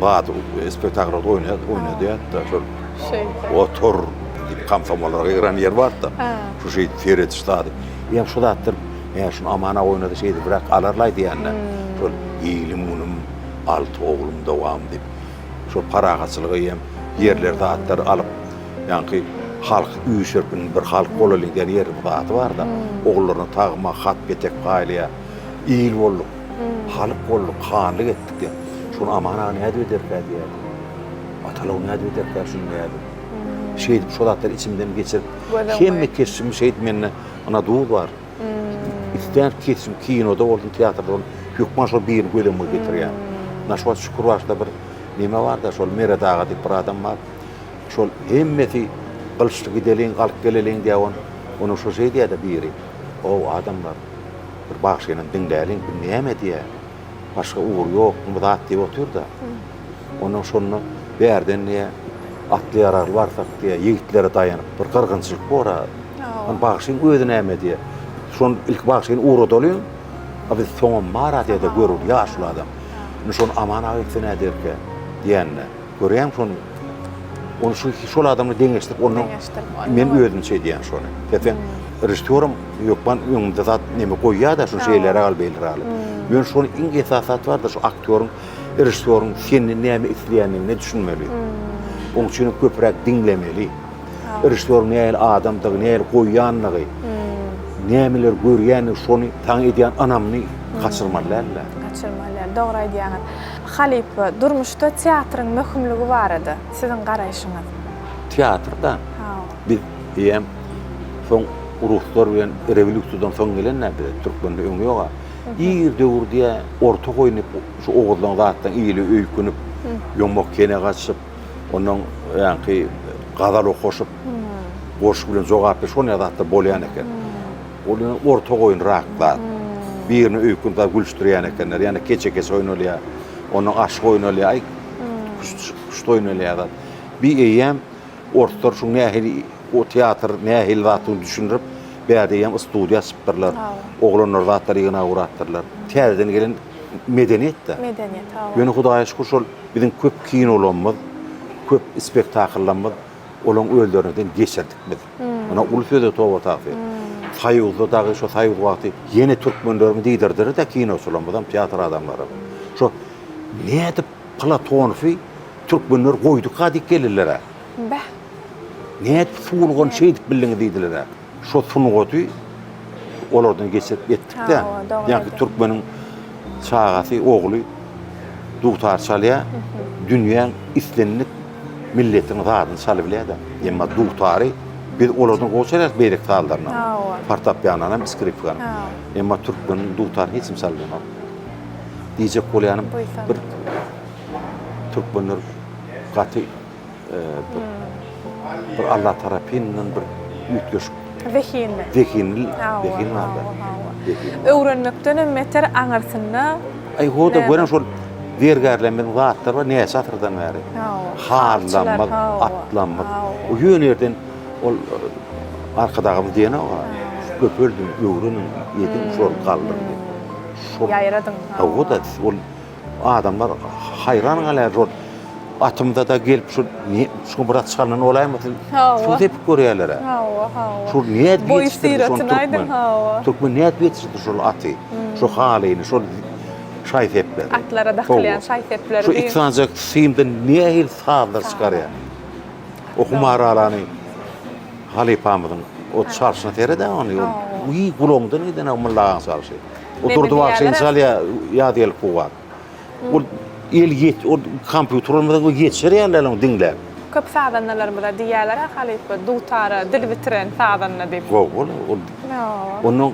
S5: bady spektaklda oýnaýar, oýnadýardy-da şol.
S1: Şeýdip.
S5: Otur diýip komsomollara gygyran ýeri bardy-da. Şu şeýdip serediş zady. Eýýäm şu zatlar, hä, şuny Aman aga oýnasa şeýdibräk alarlaý diýende, şol ilim-günüm, alty oglum dowam diýip, şol parahatçylygy hem ýerleri zatlary alyp, ýaňky halk üýşürip indi bir halk bolalyň diýen ýeri zady barda, ogullaryna tagma, hat petek paýlaýar. Il bolduk, halyk bolduk, hanlyk etdik diýip. Şony Aman aga nädip ederkä diýýärdi. Atalygy nädip ederkä şuny nädip. Şeýdip şo zatlary içimden geçirip, hemme keşbimi şeýdip mende ana duz bar. Islän keşbim kinoda bolsun, teatrda bolsun, hökman şol birini göz öňüme getirýän. Ynha şu wagt şükür başda bir neme bar-da, şol Meret aga diýip bir adam bar. Şol hemmesi gylyçly gideliň, galyp geleliň diýýär on. Onuň şo şeý diýýär-de biri, Ow, adamlar, bir bagşynam diňläliň, bu näme diýýär. Başga ugur ýokmy zat diýip otyr-da. Onnoň şonda bärden diýýär, atly-ýaragly barsak diýýär, ýigitlere daýanyp bir gyrgynçylyk bor-a. Hany bagşyň özi näme diýýär. Şony ilki bagşyny ugradalyň, a biz soňam bar-a diýýär-de, görgüli ýaşuly adam. Indi şony Aman aga etse näderkä diýende. Görýäňmi şony? Ony şu şol adamla deňeşdirip ondan men özümçe edýän şony. Sebäp režissýoram hökman öňümde zat neme goýýar-da şuny şeýleräk al, beýleräk al. Ýöne şony iň esasy zat bar-da şu aktýoryň režissýoryň senden näme isleýändigine düşünmeli. Oň üçin hem köpräk diňlemeli. Režissýoryň nähili adamdygy, nähili goýýandygy, nämeler görýändigi şony saňa edýän ynamyny gaçyrmaly däl-de.
S1: Gaçyrmaly däl, dogry aýdýaňyz. Halypa, durmuşda teatryň möhümligi barada siziň garaýşyňyz?
S5: Teatrda biz eýýäm soň ruslar bilen rewolýusiýadan soň gelen-dä bize, türkmende öň ýog-a. Ir döwür diýä orta goýnup şu oguzlaň zatlaň ili öýkünip, ýomak kene gaçyp, ondan ýaňky gazal okaşyp, goşgy bilen jogap berip, şon ýaly zatlar bolýan eken. Ol ýöne orta goýunrak zat. Birine öýkünip zat gülüşdirýän ekenler. Ýa-da keçe-keçe oýnalýar. Ondan aşyk oýnalýar. Aý, küşt, küşt oýnalýar zat. Bi eýýäm orslar şuň nähili o teatr nähili zatdygyny düşündirip, bärde eýýäm studiýa açypdyrlar. Oglanlar zatlar ýygnap ugrapdyrlar. Täzeden gelen medeniýet-dä.
S1: Medeniýet, hawa.
S5: Ýöne Hudaýa şükür şol biziň köp kinolarymyz, köp spektakllarymyz olaň özlerinden geçirdik biz. Ynha uly söze toba tagsyr. Soýuzda dagy şo soýuz wagty ýene türkmenlerimi diýdirdiler-de kinoçylarymyzam, teatr adamlaram. Şo nädip Platonowy türkmenler goýduka diýip geldiler-ä.
S1: Beh.
S5: Nädip suwulgany şeýdip bildiňiz diýdiler-ä. Şo sungaty olardan geçirip etdik-de. Ýaňky türkmeniň çagasy, ogly dutar çalýar, dünýäň islendik milletiň zadyny çalybilýär-de. Emma dutary biz olardan gowy çalýarys beýleki sazlaryndan. Fortepianonam, skripkanam. Emma türkmeniň dutaryny hiç kim çalybilenok. Diýjek bolýanym bir türkmenler gaty bir Alla tarapyndan bir üýtgeşik
S1: zehinli.
S5: Zehinli, zehin barda.
S1: Öwrenmekdenem beter aňyrsynda.
S5: Aý hoda gören şol zergärlerimiziň zatlary bar näçe asyrdan bäri. Halylarymyz, atlarymyz. O ýöne ýerden ol. Arkadagymyz diýenok-a, köpeldiň, öwreniň, ediň, şol galdyr diýip. Şol
S1: Ýaýradyň.
S5: Hawa-da, ol adamlar haýran galýar şol atymda-da gelip şu ne şu bir at çalnan bolaýmasyn?
S1: Hawa.
S5: Suw sepip görýärler-ä.
S1: Hawa, hawa.
S5: Şol nädip
S1: Boý
S5: ýetişdirdi şony
S1: syratyny aýdyň,
S5: türkmen?
S1: hawa.
S5: Türkmen nädip ýetişdirdi şol aty, şu halyny, şol şaý-sepleri?
S1: Atlara dakylýan
S5: Hawa.
S1: şaý-sepleri
S5: Şu iki
S1: diýiň.
S5: sanjak simden nähili sazlar çykarýar? O Humaralany halypamyzyň o çalşyna sered-ä ony. Ol wiý gulagyňdan gidenok Molla agaň çalşy. O Durdy bagşyny çalýar Ýazgeldi Kuwwat. Ol el ýet ol kompýuter bolmasa ol ýetişer ýaly ony diňläp.
S1: Köp sazandalarymyza diýýärler-ä halypa dutara dil bitiren sazanda diýip.
S5: Gowy ol ol. Ondan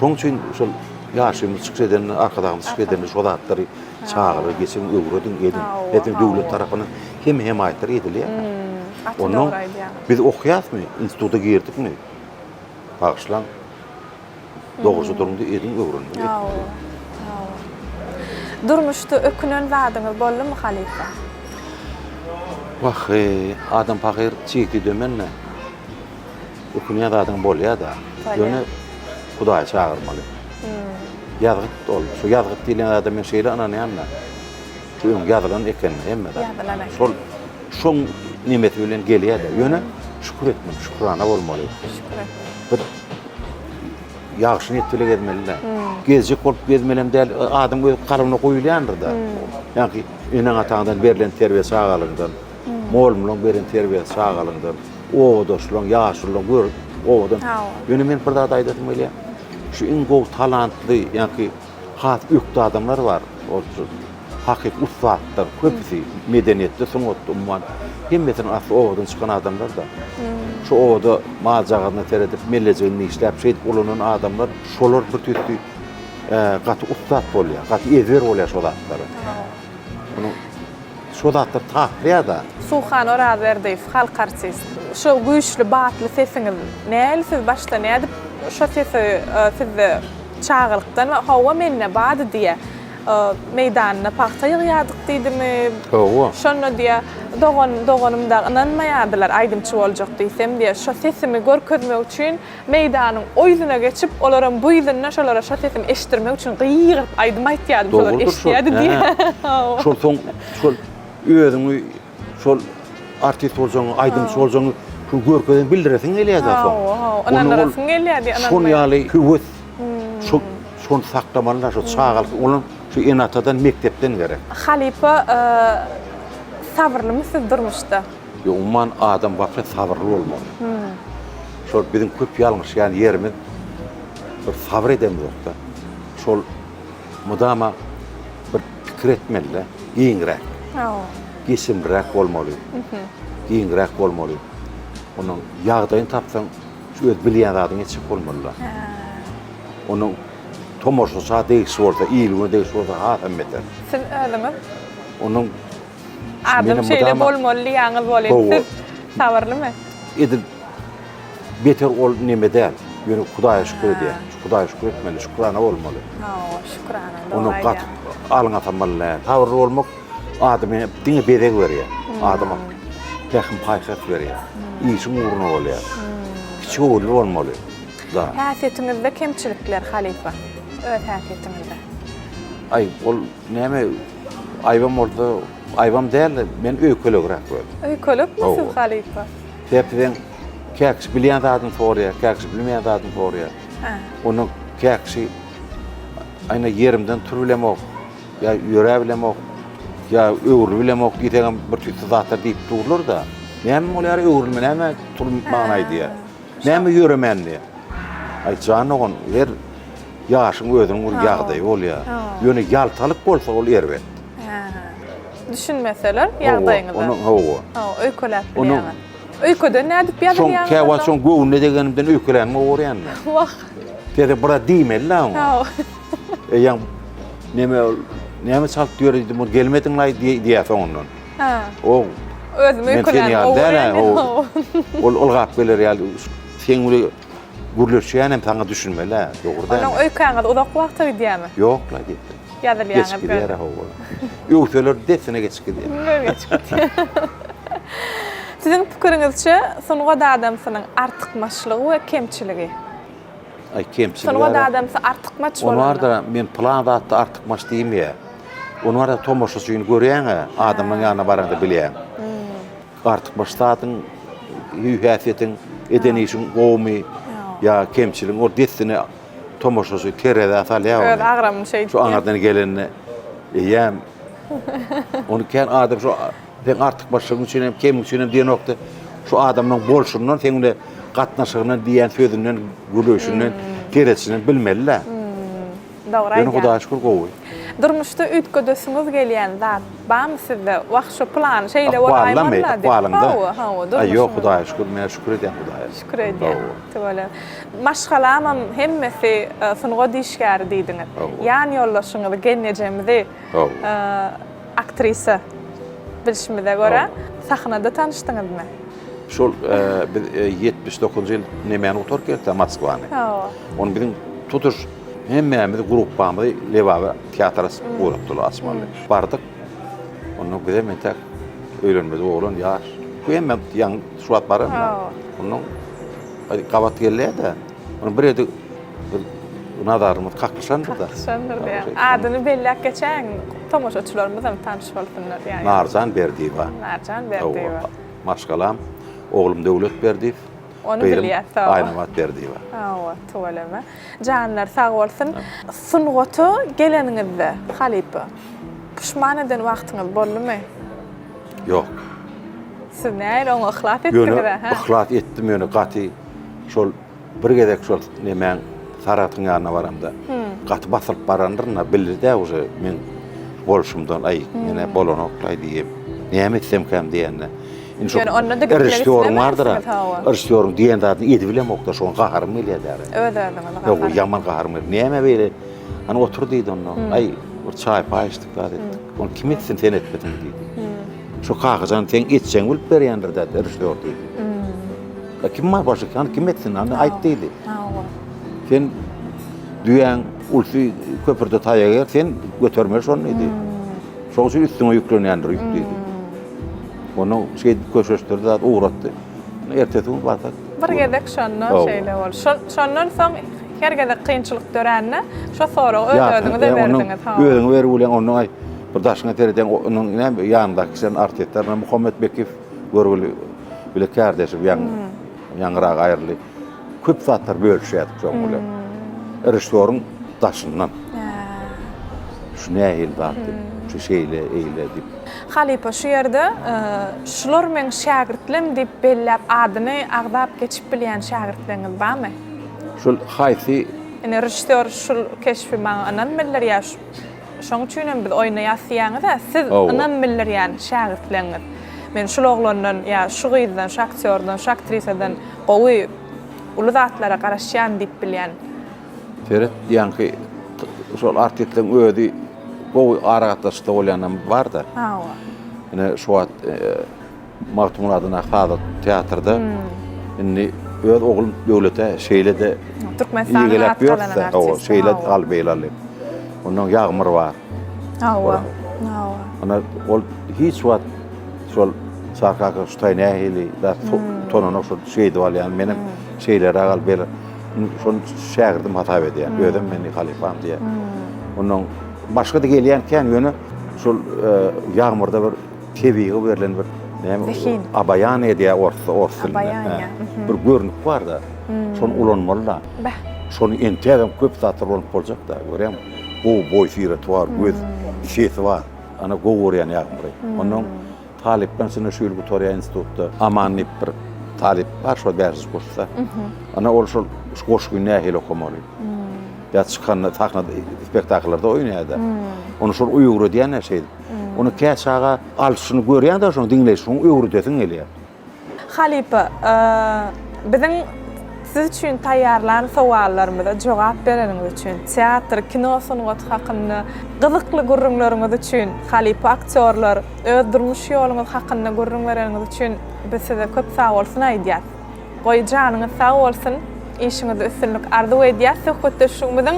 S5: şoň üçin şol ýaşymyz çykyş edende Arkadagymyz çykyş edende şo zatlary çagalara geçiriň öwrediň ediň. Edil döwlet tarapyndan hem hemaýatlar edilýär.
S1: Gaty
S5: Ondan
S1: dogry aýdýaňyz.
S5: biz okýasmy, instituta girdikmi? Bagyşlaň. Dogruça durumda ediň öwreniň.
S1: Hawa. Hawa. Durmuşda ökünen zadyňyz boldumy halypa?
S5: Wah, adam pahyr çig süýdemende ökünýän zadyň bolýar-da. Ýöne Hudaýy çagyrmaly. Ýazgyt ol. Şu ýazgyt diýlen zada men şeýle ynanýan-da. Şu öň ýazylan eken hemme zat.
S1: Ýazylan eken.
S5: Şol şoň nemesi bilen gelýär-de. Ýöne şükür etmeli, şükrana bolmaly.
S1: Şükür etmeli.
S5: Bir ýagşy niýet bile gezmeli-dä. Gezjek bolup gezmelem däl, adam öz kalbyna guýulýandyr-da. Ýagny eneň-ataňdan berlen terbiýe çagalygyňdan, mugallymlaryň beren terbiýesi çagalygyňdan, obadaşlaryň, ýaşulularyň gör obadan. Ýöne men bir zat aýdasym gelýär. Şu iň gowy talantly, ýagny has ökde adamlar bar. Ol hakyky ussatlar köpüsi medeniýetde, sungatda umuman hemmesiniň asly obadan çykan adamlar-da. Şu obada maljagazyna seredip, mellejigini işläp, şeýdip ulanan adamlar şolar bir tüýsli gaty ussat bolýar, gaty ezber bolýar şo zatlara. Onuň şo zatlar taplaýar-da.
S1: Suhan Orazberdiýew, halk artist. Şo güýçli, batly sesiňiz nähili siz başda nädip şo sesi sizde çagalykdan hawa mende bardy diýýär. Meýdanynda pagta ýygýardyk diýdimi?
S5: Hawa.
S1: Şonda diýýär, dogan, doganym dagy ynanmaýardylar aýdymçy boljak diýsem diýýär. Şo sesimi görkezmek üçin meýdanyň o ýüzüne geçip, olaram bu ýüzünde şolara şo sesimi eşitdirmek üçin gygyryp aýdym aýtýardym, şolar
S5: Dogrudyr şol.
S1: eşidýärdi diýýär. Hawa.
S5: Şol soň şol özüňi şol artist boljagyňy, aýdymçy boljagyňy şol görkezen bildiresiň gelýär-de soň.
S1: Hawa, hawa. Ynandyrasyň gelýär diýýär,
S5: Şol
S1: ynanmaýar.
S5: ýaly höwes şo Şony saklamalylar şo çagalyk olam şu ene-atadan mekdepden gerek.
S1: Halypa sabyrlymy siz durmuşda?
S5: Ýok umuman adam wapşe sabyrly bolmaly. Şol biziň köp ýalňyşýan ýerimiz bir sabyr edemizokda. Şol mydama bir pikir etmelide giňräk. Geçimliräk bolmaly. Giňräk bolmaly. Onuň ýagdaýyny tapsaň şu öz bilýän zadyňy etjek bolmalyda. Onuň tomaşaça degişli bolsa, il-güne degişli bolsa hasam beter.
S1: Siz özüňiz?
S5: Onuň
S1: Adam şeýle bolmaly diýýäňiz bolýa. Siz sabyrlymy?
S5: Edil beter ol neme däl. Ýöne Hudaýa şükür edýän. Hudaýa şükür etmeli, şükrana bolmaly.
S1: Hawa, şükrana, dogry aýdýaň.
S5: Onuň gaty alňa salmaly däl. Sabyrly bolmak adama diňe bezeg berýär. Adama pähim-paýhas berýär. Işiň ugruna bolýar. Kiçigöwünli bolmaly. Da.
S1: Häsiýetiňizde kemçilikler halypa. Öz häsiýetiňizde.
S5: Aý, ol näme aýbam bolsa, aýbam däl-de, men öýkelegräk özüm.
S1: Öýkelekmi siz halypa?
S5: Sebäp diýseň, kä kişi bilýän zadyny soraýar, kä kişi bilmeýän zadyny soraýar. Ondan kä kişi aýna ýerimden tur bilemok, ýa ýöräp bilemok, ýa öwrülip bilemok diýseňem bir tüýsli zatlar diýip durlar-da. Näme bolýar öwrülme näme turmagyny aýdýar. Näme ýöremän diýýär. Aý jan dogan, her ýaşyň özüniň bir ýagdaýy bolýar. Ýöne ýaltalyk bolsa ol erbet.
S1: Düşünmeseler ýagdaýyňyza.
S5: Hawa, onuň hawa.
S1: Hawa, öýkeläp bilýäňiz. Öýkeden nädip ýazylýaňyz?
S5: Şoň käwagt şoň göwnüne degenimden öýkelänimi gowy görýän men.
S1: Wah.
S5: Teze biraz diýmeli-dä oňa.
S1: Hawa.
S5: Eýýäm neme ol näme çalyp ýör diýdim, ol gelmediň-laý diýýär soňundan.
S1: Ha.
S5: O
S1: Özüm
S5: Men sen
S1: öýkelän
S5: ýaly
S1: gowy
S5: däl-ä,
S1: görýän.
S5: o ol ylgap geler ýaly seň bilen gürleşýänem saňa düşünmeli-ä, dogry dälmi?
S1: Onuň öýkäňiz uzak wagta gidýärmi?
S5: Ýok-la diýipdir.
S1: Ýazylýaňyz
S5: Geçip gidýär-ä hawa. Öwseler dessine geçip gidýär.
S1: Geçip gidýär. Siziň pikiriňizçe sungat adamsynyň artykmaçlygy we kemçiligi?
S5: Aý kemçiligi
S1: Sungat adamsy artykmaç
S5: bolanda.
S1: Ony
S5: barda men pylan zatda artykmaç diýmeýän. Ony barda tomaşaçyny görýäň-ä, adamlaryň ýanyna baraňda bilýäň. Artykmaç zadyň, hüý-häsiýetiň, eden işiň gowumy ýa kemçiligiň ol dessine tomaşaçy terezä salýar ony.
S1: Öz agramyny şeýdip.
S5: Şu aňyrdan gelende eýýäm ony kän adam şu seň artykmaçlygyň üçin hem, kemiň üçin hem diýenokdy. Şu adamlaryň bolşundan, seň bilen gatnaşygyndan, diýýän sözünden, gürleýşinden, seredişinden bilmeli-dä.
S1: Dogry aýdýaň.
S5: Ýöne Hudaýa şükür gowy.
S1: Durmuşda üýtgedesiňiz gelýän zat barmy sizde? Wah şu plan şeýle bolaýmalyda diýip.
S5: Ykbalyňda?
S1: Hawa, hawa, durmuşyňyzda.
S5: Aý ýok Hudaýa şükür, men şükür edýän Hudaýa.
S1: Şükür edýän. Tüweleme. Maşgalamam hemmesi sungat işgäri diýdiňiz. Ýan ýoldaşyňyzy, gelnejemizi aktrisa bilşimize görä sahnada tanyşdyňyzmy?
S5: Şol biz 79-njy ýyl nemäni gutaryp geldik-de Moskwany.
S1: Hawa.
S5: Ony biziň tutuş hemmämizi gruppamyzy Lebaba teatra ugratdylar açmaly. Bardyk. Ondan bizem entäk öýlenmedik oglan ýaş. Bu hemme ýaňy şu wagt baran. Ondan gabat gelýär-de. Ony bir ýerde bir nazarymyz kaklyşandyr-da.
S1: Kaklyşandyr diýýän. Adyny belläp geçäýiň, tomaşaçylarymyzam tanyş bolsunlar diýýän.
S5: Narjan Berdiýewa.
S1: Narjan Berdiýewa.
S5: Maşgalam, oglum Döwlet Berdiýew,
S1: Ony
S5: gyzym
S1: bilýäs, sag bol.
S5: Aýnabat Berdiýewa.
S1: Hawa, tüweleme. Janlary sag bolsun. Sungata geleniňizde, halypa, puşman eden wagtyňyz boldumy?
S5: Ýok.
S1: Siz nähili oňa yhlas etdiňiz-ä, hä?
S5: Ýöne yhlas etdim, ýöne gaty şol Bir gezek şol nemäň Saragtyň ýanyna baramda gaty basylyp barandyryn-da, bildi-dä uje meň bolşumdan, aý, ine bolanok-laý diýip, näme etsemkäm diýende. Indi şo
S1: Ýöne onda-da gitmek
S5: režissýoryň bardyr-a,
S1: islemersiňiz, hawa.
S5: režissýoryň diýen zadyny edibilemok-da, şoňa gaharym gelýär-dä.
S1: Öz-özüňizi
S5: Hawa,
S1: gaharym.
S5: ýaman gaharym gelýär. Näme beýle, hany otur diýdi onda. Aý, bir çaý-paý içdik, zat etdik. Ony kim etsin, sen etmediň diýdi. Şo Kakajan seň etjegiňi bilip berýändir-dä, režissýor diýdi. Kim bar başga? Hany kim etsin? Hany aýt diýdi. Sen düýäň ulsy köpürde taýak ýer, sen götermeli şony diýdi. Şoň üçin üstüňe ýüklenýändir ýük diýdi. Onu şeýdip köşeşdirdi, zat ugratdy. Ertesi gün barsak.
S1: Bir gezek şonda şeýle boldy. Şondan soň her gezek kynçylyk dörände şo soragy öz-özüňize berdiňiz.
S5: Özüňe berip bolýaň, ondan aý bir daşyňa seredýäň, onuň näme ýanyndaky kişilerin artistler, Muhammet Bekiýew görgüli bile kärdeşi ýaň ýaňyrak aýryldy. Köp zatlar bölüşýärdik şoň bilen. Režissýoryň daşyndan. Şu nähili zat diýip, şu şeýle, eýle diýip.
S1: Halypa şu ýerde şular meň şägirtlem diýip belläp adyny agzap geçip bilýän şägirtleňiz barmy?
S5: Şol haýsy?
S1: Ine režissýor şul keşbi maňa ynam bildirýär. Şoň üçin hem biz oýnaýas diýýäňiz-ä, siz ynam bildirýän şägirtleňiz. Men şul oglandan ýa şu gyzdan, şu aktýordan, şu aktrisadan gowy, uly zatlara garaşýan diýip bilýän.
S5: Seret, ýaňky şol artistleriň özi gowy aragatnaşykda bolýanam bar-da.
S1: Hawa.
S5: Ine şu wagt Magtymguly adyndaky saz teatrda indi öz oglum Döwlete şeýle-de
S1: Türkmenistanyň at gazanan artisti.
S5: Şeýle al beýle al diýip. Ondan Ýagmyr bar.
S1: Hawa. Hawa.
S5: Ana ol hiç wagt şol Çary kaka şu taý nähili zat utananok şol şeýdip alýan menem şeýleräk al beýle. Şol şägirdim hasap edýän. Özem meni halypam diýýär. Ondan başga-da gelýän kän ýöne şol Ýagmyrda bir Tebigy berlen bir näme
S1: Zehin.
S5: Abaýan edýär orsda ors dilinde.
S1: Abaýan,
S5: Bir görnük bar-da. Şony ulanmaly-da.
S1: Beh.
S5: Şony entägem köp zatlar ulanyp boljak-da, görýäňmi? Gowy boý syraty bar, göz sesi bar. Ana gowy görýän Ýagmyry. Onnoň talyplaryň içinde şu ýyl gutarýar institutda. Aman diýip bir talyp bar şol bäşinji kursda. Ana ol şol şu goşgyny nähili okamaly? Ýa çykanda sahnada spektakllarda oýnaýar-da. Ony şol öwredýän-ä şeýdip. Ony kä çaga alşyny görýäň-de şoň diňleýşiň öwredesiň gelýär.
S1: Halypa, biziň siz üçin taýýarlan sowallarymyza jogap bereniňiz üçin, teatr, kino sungaty hakynda gyzykly gürrüňleriňiz üçin, halypa aktýorlar, öz durmuş ýoluňyz hakynda gürrüň bereniňiz üçin biz size köp sagbolsun aýdýas. Goý janyňyz sag bolsun, işiňizde üstünlik arzuw edýäs. Söhbetdeşligimiziň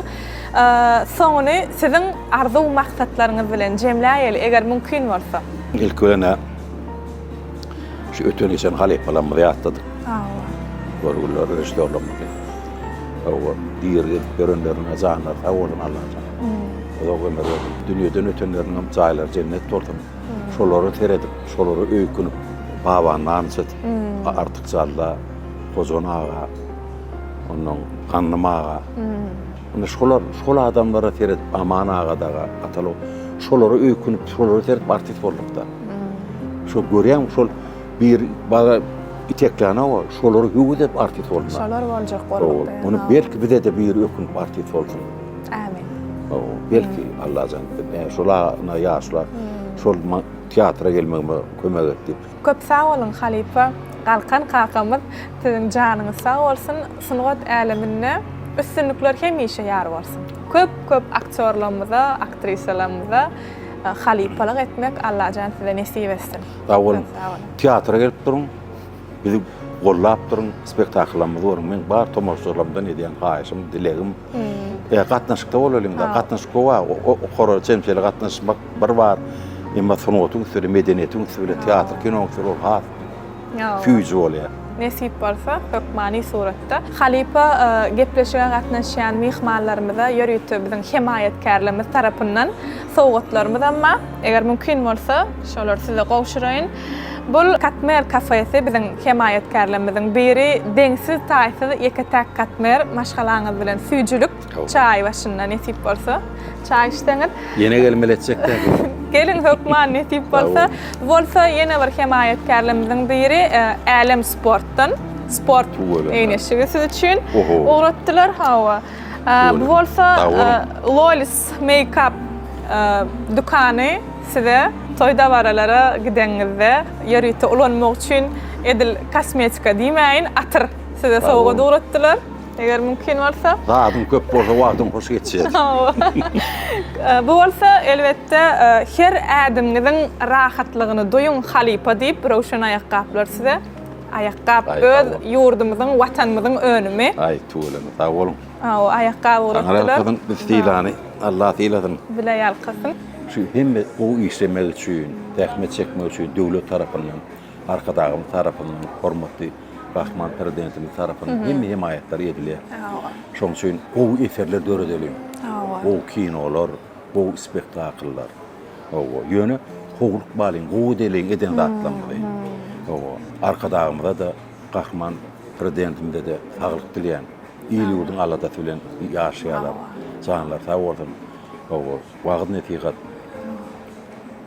S1: soňuny siziň arzuw maksatlaryňyz bilen jemläýeli, eger mümkin bolsa.
S5: Ilki bilen-ä. Şu öten geçen halypalarymyzy ýatladyk.
S1: Hawa.
S5: Görgüliler, režissýorlarymyzy. Hawa, diri gezip ýörenlerine janlary sag bolsun Allajan. Uzak ömür bersin. Dünýeden ötenleriniňem jaýlary jennet bolsun. Şolara seredip, şolara öýkünip, Baban Namçet, Artyk Jalla, Hojan aga, ondan Gandym aga. Indi şolar, şol adamlara seredip, Aman aga daga, Ataly, şolara öýkünip, şolara seredip artist bolduk-da. Şo görýäň, şol bir bala itekläne-o, şolary höwes edip artist boldular.
S1: Şolar boljak bolduk-da.
S5: Ony belki bize-de biri ökünip artist bolsun.
S1: Amin.
S5: Belki Allajan, şol ana ýaşlar şol teatra gelmegime kömek et diýip.
S1: Köp sag boluň halypa Galkan kakamyz siziň janyňyz sag bolsun sungat äleminde üstünlikler hemişe ýar bolsun. Köp köp aktýorlarymyza aktrisalarymyza halypalyk etmek Allajan size nesip etsin.
S5: Sag boluň. Teatra gelip duruň. Bizi gollap duruň, spektakllarymyzy görüň. Meň bar tomaşaçylarymdan edýän haýyşym, dilegim, gatnaşykda bolalyň-da. Gatnaşyk gowy-a, okara çemçeli gatnaşmak bir bar. Emma sungatyň üsti bilen, medeniýetiň üsti bilen, teatr, kinonyň üsti bilen ol has süýji bolýar.
S1: Nesip bolsa, hökmany suratda. Halypa gepleşige gatnaşýan myhmanlarymyza ýörite biziň hemaýatkärlerimiz tarapyndan sowgatlarymyzam bar. Eger mümkin bolsa, şolary size gowşuraýyn. Bul Katmer kafesi biziň hemaýatkärlerimiziň biri. Deňsiz-taýsyz ýeke-täk Katmer maşgalaňyz bilen süýjülik çaý başynda nesip bolsa çaý içseňiz.
S5: Ýene gelmeli etjek däl.
S1: Geliň hökman nesip bolsa. Bu bolsa ýene bir hemaýatkärlerimiziň biri Älem sportdan sport egin-eşigi siz üçin ugratdylar. Hawa. Bu bolsa Lolis Makeup dükany size toý dabaralara gideňizde ýörite ulanmak üçin edil kosmetika diýmäýin, atyr size sowgat ugratdylar. Eger mümkin bolsa.
S5: Zadyň köp bolsa wagtyň hoş geçýär.
S1: Bu bolsa elbetde her ädimiňiziň rahatlygyny duýuň halypa diýip röwşen aýakgaplar size. Aýakgap öz ýurdumyzyň, watanymyzyň önümi.
S5: Aý tüweleme sag boluň.
S1: Hawa aýakgap ugratdylar.
S5: Taňry ýalkasyn biz sylany Allah sylasyn.
S1: Bile ýalkasyn.
S5: Şu hemme gowy işlemek üçin, zähmet çekmek üçin döwlet tarapyndan, Arkadagymyz tarapyndan, hormatly Gahryman Prezidentimiz tarapyndan hemme hemaýatlar edilýär. Şonuň üçin gowy eserler döredeliň. Gowy kinolar, gowy spektakllar. Hawa, ýöne howlukmalyň, gowy edeliň eden zatlarymyzy. Hawa, Arkadagymyza-da, Gahryman Prezidentimize-de saglyk dileýän. Il-ýurduň aladasy bilen ýaşaýarlar. Janlary sag bolsun. Hawa, wagyz-nesihat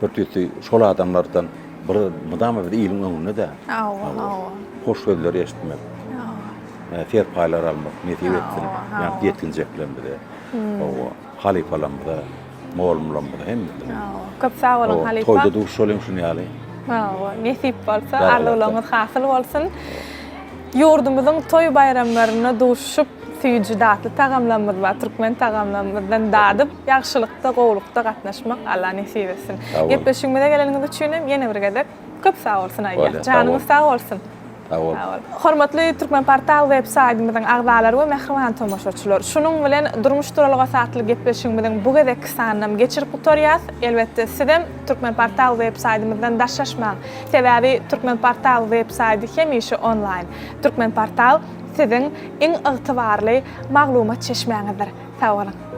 S5: bir tüýsli şol adamlardan bir mydama biz iliň öňünde-de.
S1: Hawa, hawa.
S5: Hoş sözleri eşitmek. Hawa. Serpaýlar almak nesip etsin. Ýa ýetginjeklerimize. Hawa, halypalarymyza. Mugallymlarymyza hemmesine.
S1: Köp sag boluň halypa.
S5: Toýda duşalyň şuny ýaly.
S1: Hawa, nesip bolsa, arzuwlaryňyz hasyl bolsun. Ýurdumyzyň toý baýramlarynda duşup, süýji datly tagamlarymyz bar, türkmen tagamlarymyzdan dadyp, ýagşylykda, gowulykda gatnaşmak Alla nesip etsin. Gepleşigimize geleniňiz üçin hem ýene bir gezek köp sag bolsun aýdýas. Janyňyz sag bolsun.
S5: Sag bol.
S1: Hormatly Türkmenportal web saýtymyzyň agzalary we mähriban tomaşaçylar! Şunuň bilen Durmuş duralgasy atly gepleşigimiziň bu gezekki sanynam geçirip gutarýas. Elbetde sizem Türkmenportal web saýtymyzdan daşlaşmaň. Sebäbi Türkmenportal web saýty hemişe onlaýn. Türkmenportal siziň iň ygtybarly maglumat çeşmäňizdir. Sag boluň!